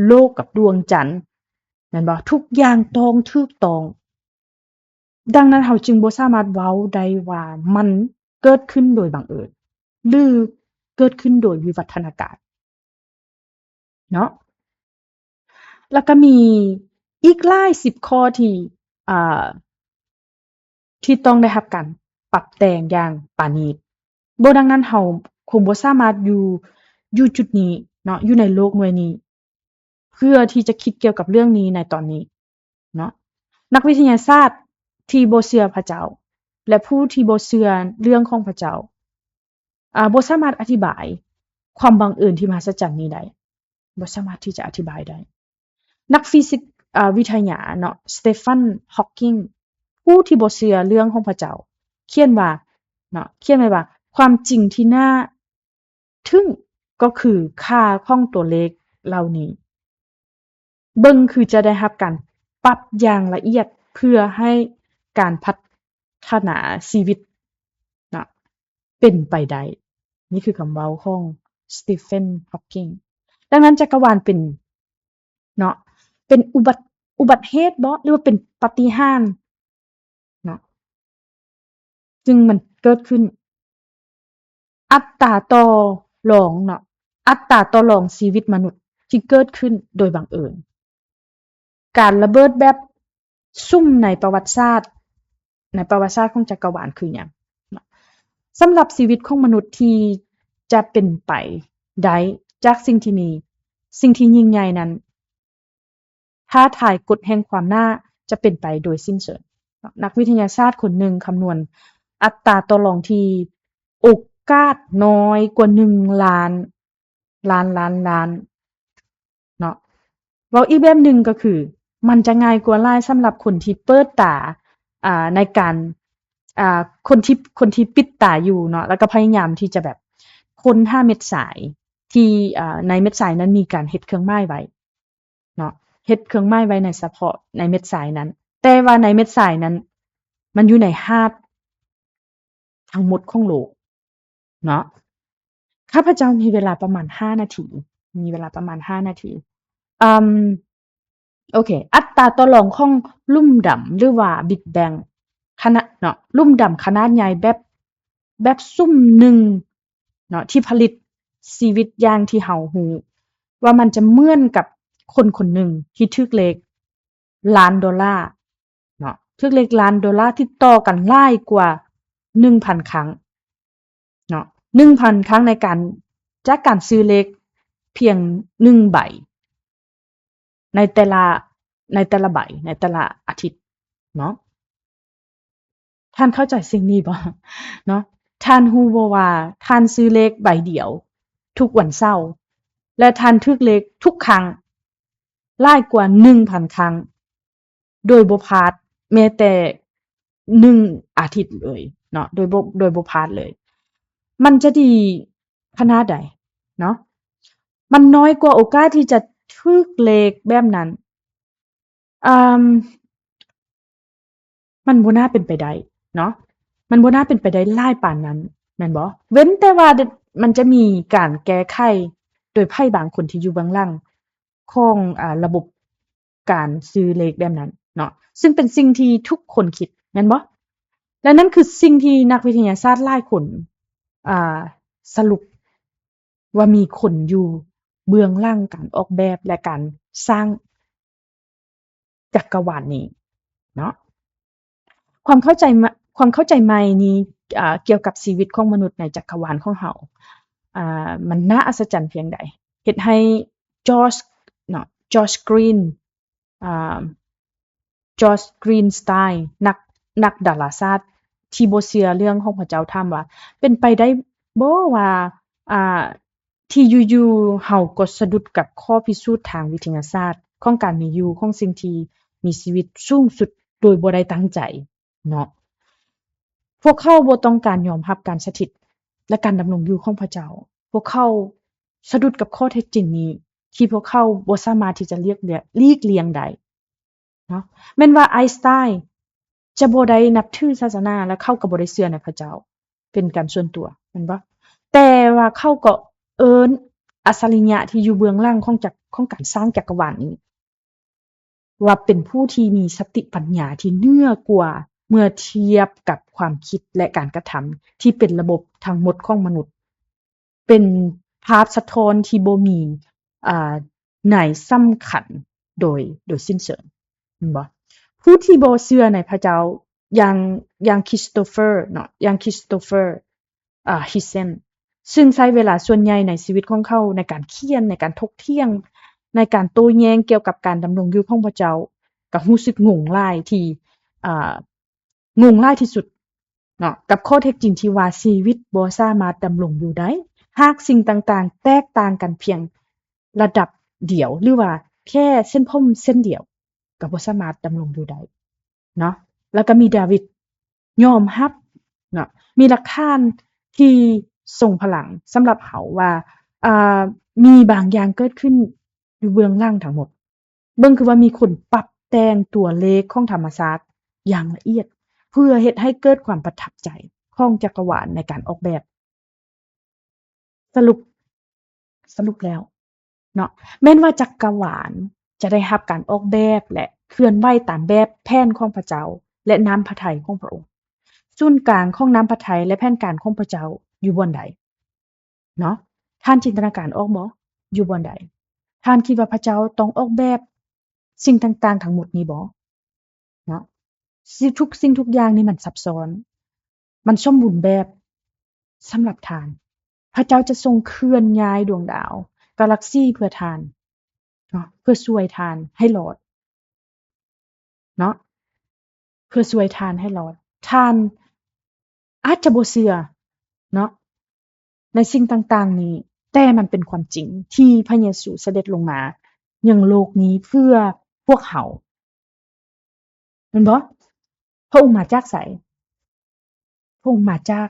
ໂລກກັບດວງຈັນ ແມ່ນບໍ່? ທຸກຢ່າງຕ້ອງຖືກຕ້ອງ. ດັ່ງນັ້ນເຮົາຈຶ່ງບໍ່ສາມາດເວົ້າໄດ້ວ່າມັນເກີດຂຶ້ນໂດຍບັງເອີນ ຫຼື ເກີດຂຶ້ນໂດຍວິວັດທະນາການເນາະ. ແລ້ວກໍມີອີກຫຼາຍສິບຂໍ້ທີ່ ອາ ທີ່ຕ້ອງໄດ້ຮັບການປັບແຕ່ງຢ່າງປານີດ. ບໍ່ດັ່ງນັ້ນເຮົາຄົງບໍ່ສາມາດຢູ່ ຢູ່ຈຸດນີ້ເນາະ ຢູ່ໃນໂລກໜ່ວຍນີ້ ເພື່ອທີ່ຈະຄິດກ່ຽວກັບເລື່ອງນີ້ໃນຕອນນີ້ເນາະ. ນັກວິທະຍາສາດທີ່ບໍ່ເຊື່ອພະເຈົ້າ ແລະ ຜູ້ທີ່ບໍ່ເຊື່ອເລື່ອງຂອງພະເຈົ້າ ອາ ບໍ່ສາມາດອະທິບາຍຄວາມບັງເອີນທີ່ມະຫັດສະຈັນນີ້ໄດ້. ບໍ່ສາມາດທີ່ຈະອະທິບາຍໄດ້. ນັກຟີຊິກ ອາ ວິທະຍາເນາະ Stephen Hawking ຜູ້ທີ່ບໍ່ເຊື່ອເລື່ອງຂອງພະເຈົ້າ ຂຽນວ່າເນາະ ຂຽນໄວ້ວ່າ ຄວາມຈິງທີ່ໜ້າທຶ່ງກໍຄືຄ່າຂອງຕົວເລກເຫຼົ່ານີ້ ເບິ່ງຄືຈະໄດ້ຮັບການປັບຢ່າງລະອຽດ ເພື່ອໃຫ້ການພັດທະນາຊີວິດເນາະ ເປັນໄປໄດ້. ນີ້ຄືຄຳເວົ້າຂອງ Stephen Hawking. ດັ່ງນັ້ນ ຈັກກະວານເປັນເນາະ ເປັນອຸບັດ ອຸບັດເຫດບໍ ຫຼືວ່າເປັນປາຕິຫານເນາະ ຊຶ່ງມັນເກີດຂຶ້ນ. ອັດຕາຕໍ່ລອງເນາະ ອັດຕາຕໍ່ລອງຊີວິດມະນຸດທີ່ເກີດຂຶ້ນໂດຍບັງເອີນ. ການລະເບີດແບບສຸ່ມໃນປະຫວັດສາດ ໃນປະຫວັດສາດຂອງຈັກກະວານຄືຫຍັງ? ສຳລັບຊີວິດຂອງມະນຸດທີ່ຈະເປັນໄປໄດ້ຈາກສິ່ງທີ່ມີ ສິ່ງທີ່ຍິ່ງໃຫຍ່ນັ້ນ ທ້າທາຍກົດແຫ່ງຄວາມໜ້າຈະເປັນໄປໂດຍສິ້ນເຊີງ. ນັກວິທະຍາສາດຄົນໜຶ່ງຄຳນວນອັດຕາຕໍ່ລອງທີ່ໂອກາດນ້ອຍກວ່າໜຶ່ງລ້ານ ລ້ານ ລ້ານ ລ້ານ ເນາະ. ເວົ້າອີກແບບໜຶ່ງກໍຄື ມັນຈະງ່າຍກວ່າຫຼາຍສຳລັບຄົນທີ່ເປີດຕາ ອ່າ ໃນການ ອ່າ ຄົນທີ່ ຄົນທີ່ປິດຕາຢູ່ເນາະ ແລ້ວກໍພະຍາຍາມທີ່ຈະແບບຄົ້ນຫາເມັດຊາຍທີ່ ອ່າ ໃນເມັດຊາຍນັ້ນມີການເຮັດເຄື່ອງໝາຍໄວ້ເນາະ ເຮັດເຄື່ອງໝາຍໄວ້ໃນສະເພາະໃນເມັດຊາຍນັ້ນ ແຕ່ວ່າໃນເມັດຊາຍນັ້ນມັນຢູ່ໃນຫາດ ທັງໝົດຂອງໂລກເນາະ. ຂ້າພະເຈົ້າມີເວລາປະມານຫ້ານາທີ ມີເວລາປະມານຫ້ານາທີ. ອາ ໂອເຄ ອັດຕາຕໍ່ລອງຂອງຫຼຸມດຳ ຫຼືວ່າ Big Bang ຂະໜາດເນາະ ຫຼຸມດຳຂະໜາດໃຫຍ່ແບບ ແບບສຸ່ມໜຶ່ງເນາະ ທີ່ຜະລິດຊີວິດຢ່າງທີ່ເຮົາຮູ້ວ່າມັນຈະເໝືອນກັບຄົນຄົນໜຶ່ງທີ່ຖືກເລກລ້ານໂດລາ ເນາະ ຖືກເລກລ້ານໂດລາຕິດຕໍ່ກັນຫຼາຍກວ່າໜຶ່ງພັນຄັ້ງເນາະ ໜຶ່ງພັນຄັ້ງໃນການ ຈາກການຊື້ເລກພຽງໜຶ່ງໃບ ໃນແຕ່ລະ ໃນແຕ່ລະໃບ ໃນແຕ່ລະອາທິດເນາະ. ທ່ານເຂົ້າໃຈສິ່ງນີ້ບໍ່ເນາະ? ທ່ານຮູ້ບໍ່ວ່າທ່ານຊື້ເລກໃບດຽວທຸກວັນເສົາ ແລະ ທ່ານຖືກເລກທຸກຄັ້ງຫຼາຍກວ່າໜຶ່ງພັນຄັ້ງ ໂດຍບໍ່ພາດແມ້ແຕ່ໜຶ່ງອາທິດເລີຍເນາະ ໂດຍບໍ່ ໂດຍບໍ່ພາດເລີຍ. ມັນຈະດີຂະໜາດໃດເນາະ? ມັນນ້ອຍກວ່າໂອກາດທີ່ຈະຖືກເລກແບບນັ້ນ. ເອີ່ມ ມັນບໍ່ໜ້າເປັນໄປໄດ້ເນາະ ມັນບໍ່ໜ້າເປັນໄປໄດ້ຫຼາຍປານນັ້ນ ແມ່ນບໍ່? ເວັ້ນແຕ່ວ່າ ມັນຈະມີການແກ້ໄຂໂດຍໃຜບາງຄົນທີ່ຢູ່ເບື້ອງຫຼັງຂອງ ອາ ລະບົບການຊື້ເລກແບບນັ້ນເນາະ ຊຶ່ງເປັນສິ່ງທີ່ທຸກຄົນຄິດ ແມ່ນບໍ່? ແລະ ນັ້ນຄືສິ່ງທີ່ນັກວິທະຍາສາດຫຼາຍຄົນ ອາ ສະຫຼຸບວ່າມີຄົນຢູ່ເບື້ອງຫຼັງການອອກແບບ ແລະ ການສ້າງ ຈັກກະວານນີ້ເນາະ. ຄວາມເຂົ້າໃຈ ຄວາມເຂົ້າໃຈໃໝ່ນີ້ ອາ ກ່ຽວກັບຊີວິດຂອງມະນຸດໃນຈັກກະວານຂອງເຮົາ ອາ ມັນໜ້າອັດສະຈັນພຽງໃດ ເຮັດໃຫ້ George ເນາະ Josh Green ອາ Josh Greenstein ນັກ ນັກດາລາສາດທີ່ບໍ່ເຊື່ອເລື່ອງຂອງພະເຈົ້າ ຖາມວ່າ ເປັນໄປໄດ້ບໍ່ວ່າ ອາ ທີ່ຢູ່ໆເຮົາກໍສະດຸດກັບຂໍ້ພິສູດທາງວິທະຍາສາດຂອງການມີຢູ່ຂອງສິ່ງທີ່ມີຊີວິດສູງສຸດໂດຍບໍ່ໄດ້ຕັ້ງໃຈເນາະ? ພວກເຂົາບໍ່ຕ້ອງການຍອມຮັບການສະຖິດ ແລະ ການດຳລົງຢູ່ຂອງພະເຈົ້າ. ພວກເຂົາສະດຸດກັບຂໍ້ເທັດຈິງນີ້ ທີ່ພວກເຂົາບໍ່ສາມາດທີ່ຈະຫຼີກລຽງ ຫຼີກລຽງໄດ້ເນາະ. ແມ່ນວ່າໄອນສະໄຕນຈະບໍ່ໄດ້ນັບຖືສາສະໜາ ແລະ ເຂົາກໍບໍ່ໄດ້ເຊື່ອໃນພະເຈົ້າເປັນການສ່ວນຕົວ ແມ່ນບໍ່? ແຕ່ວ່າເຂົາກໍເອີ້ນອັດສະລິຍະທີ່ຢູ່ເບື້ອງຫຼັງຂອງຈັກ ຂອງການສ້າງຈັກກະວານນີ້ ວ່າເປັນຜູ້ທີ່ມີສະຕິປັນຍາທີ່ເໜືອກວ່າເມື່ອທຽບກັບຄວາມຄິດ ແລະ ການກະທຳທີ່ເປັນລະບົບທັງໝົດຂອງມະນຸດ, ເປັນພາບສະທ້ອນທີ່ບໍ່ມີ ອາ ໃນສຳຄັນໂດຍ ໂດຍສິ້ນເຊີງ ແມ່ນບໍ່? ຜູ້ທີ່ບໍ່ເຊື່ອໃນພະເຈົ້າ ຢ່າງ ຢ່າງ Christopher ເນາະ ຢ່າງ Christopher ອາ Hitchens ຊຶ່ງໃຊ້ເວລາສ່ວນໃຫຍ່ໃນຊີວິດຂອງເຂົາໃນການຂຽນ, ໃນການຖົກຖຽງ, ໃນການໂຕ້ແຍ້ງກ່ຽວກັບການດຳລົງຢູ່ຂອງພະເຈົ້າ, ກໍຮູ້ສຶກງົງຫຼາຍທີ່ ອາ ງົງຫຼາຍທີ່ສຸດເນາະ ກັບຂໍ້ເທັດຈິງທີ່ວ່າຊີວິດບໍ່ສາມາດດຳລົງຢູ່ໄດ້ ຫາກສິ່ງຕ່າງໆແຕກຕ່າງກັນພຽງລະດັບດຽວ ຫຼືວ່າແຄ່ເສັ້ນຜົມເສັ້ນດຽວ ກໍບໍ່ສາມາດດຳລົງຢູ່ໄດ້ເນາະ. ແລ້ວກໍມີດາວິດຍອມຮັບເນາະ ມີຫຼັກຖານທີ່ຊົງພະລັງສຳລັບເຮົາວ່າ ອາ ມີບາງຢ່າງເກີດຂຶ້ນຢູ່ເບື້ອງຫຼັງທັງໝົດ. ເບິ່ງຄືວ່າມີຄົນປັບແຕ່ງຕົວເລກຂອງທຳມະຊາດຢ່າງລະອຽດ ເພື່ອເຮັດໃຫ້ເກີດຄວາມປະທັບໃຈຂອງຈັກກະວານໃນການອອກແບບ. ສະຫຼຸບ ສະຫຼຸບແລ້ວເນາະ ແມ່ນວ່າຈັກກະວານຈະໄດ້ຮັບການອອກແບບ ແລະ ເຄື່ອນໄຫວຕາມແບບແຜນຂອງພະເຈົ້າ ແລະ ນ້ຳພະໄທຂອງພະອົງ. ສູນກາງຂອງນ້ຳພະໄທ ແລະ ແຜນການຂອງພະເຈົ້າຢູ່ບ່ອນໃດ? ເນາະ ທ່ານຈິນຕະນາການອອກບໍ່? ຢູ່ບ່ອນໃດ? ທ່ານຄິດວ່າພະເຈົ້າຕ້ອງອອກແບບສິ່ງຕ່າງໆທັງໝົດນີ້ບໍ່? ເນາະ ທຸກສິ່ງທຸກຢ່າງນີ້ມັນຊັບຊ້ອນ ມັນສົມບູນແບບສຳລັບທ່ານ. ພະເຈົ້າຈະຊົງເຄື່ອນຍ້າຍດວງດາວ ກາລັກຊີເພື່ອທ່ານເນາະ ເພື່ອຊ່ວຍທ່ານໃຫ້ລອດ ເນາະ ເພື່ອຊ່ວຍທ່ານໃຫ້ລອດ. ທ່ານອາດຈະບໍ່ເຊື່ອເນາະ ໃນສິ່ງຕ່າງໆນີ້ ແຕ່ມັນເປັນຄວາມຈິງທີ່ພະເຢຊູສະເດັດລົງມາຍັງໂລກນີ້ເພື່ອພວກເຮົາ ແມ່ນບໍ່? ພະອົງມາຈາກໃສ? ພະອົງມາຈາກ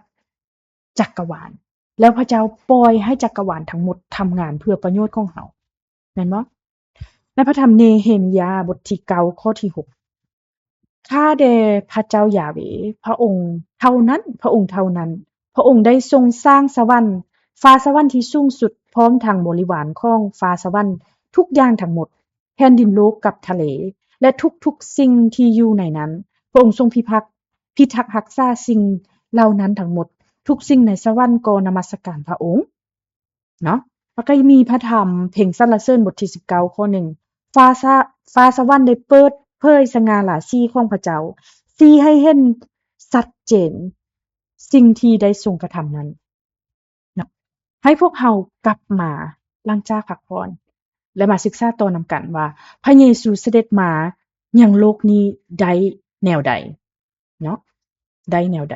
ຈັກກະວານ ແລ້ວພະເຈົ້າປ່ອຍໃຫ້ຈັກກະວານທັງໝົດທຳງານເພື່ອປະໂຫຍດຂອງເຮົາ ແມ່ນບໍ່? ໃນພະທຳເນເຮມຍາບົດທີເກົ້າ ຂໍ້ທີຫົກ ຂ້າແດ່ພະເຈົ້າຢາເວ ພະອົງເທົ່ານັ້ນ ພະອົງເທົ່ານັ້ນ ພະອົງໄດ້ຊົງສ້າງສະຫວັນ ຟ້າສະຫວັນທີ່ສູງສຸດ ພ້ອມທັງບໍລິວານຂອງຟ້າສະຫວັນທຸກຢ່າງທັງໝົດ ແຜ່ນດິນໂລກກັບທະເລ ແລະ ທຸກໆສິ່ງທີ່ຢູ່ໃນນັ້ນ. ພະອົງຊົງພິພັກ ພິທັກຮັກສາສິ່ງເຫຼົ່ານັ້ນທັງໝົດ. ທຸກສິ່ງໃນສະຫວັນກໍນະມັດສະການພະອົງ ເນາະ. ແລ້ວກໍມີພະທຳເພງສັນລະເສີນບົດທີສິບເກົ້າ ຂໍ້ໜຶ່ງ ຟ້າສະ ຟ້າສະຫວັນໄດ້ເປີດເຜີຍສະຫງ່າລາສີຂອງພະເຈົ້າ ຊີ້ໃຫ້ເຫັນຊັດເຈນສິ່ງທີ່ໄດ້ຊົງກະທຳນັ້ນເນາະ. ໃຫ້ພວກເຮົາກັບມາຫຼັງຈາກພັກຜ່ອນ ແລະ ມາສຶກສາຕໍ່ນຳກັນວ່າ ພະເຢຊູສະເດັດມາຍັງໂລກນີ້ໄດ້ແນວໃດເນາະ ໄດ້ແນວໃດ.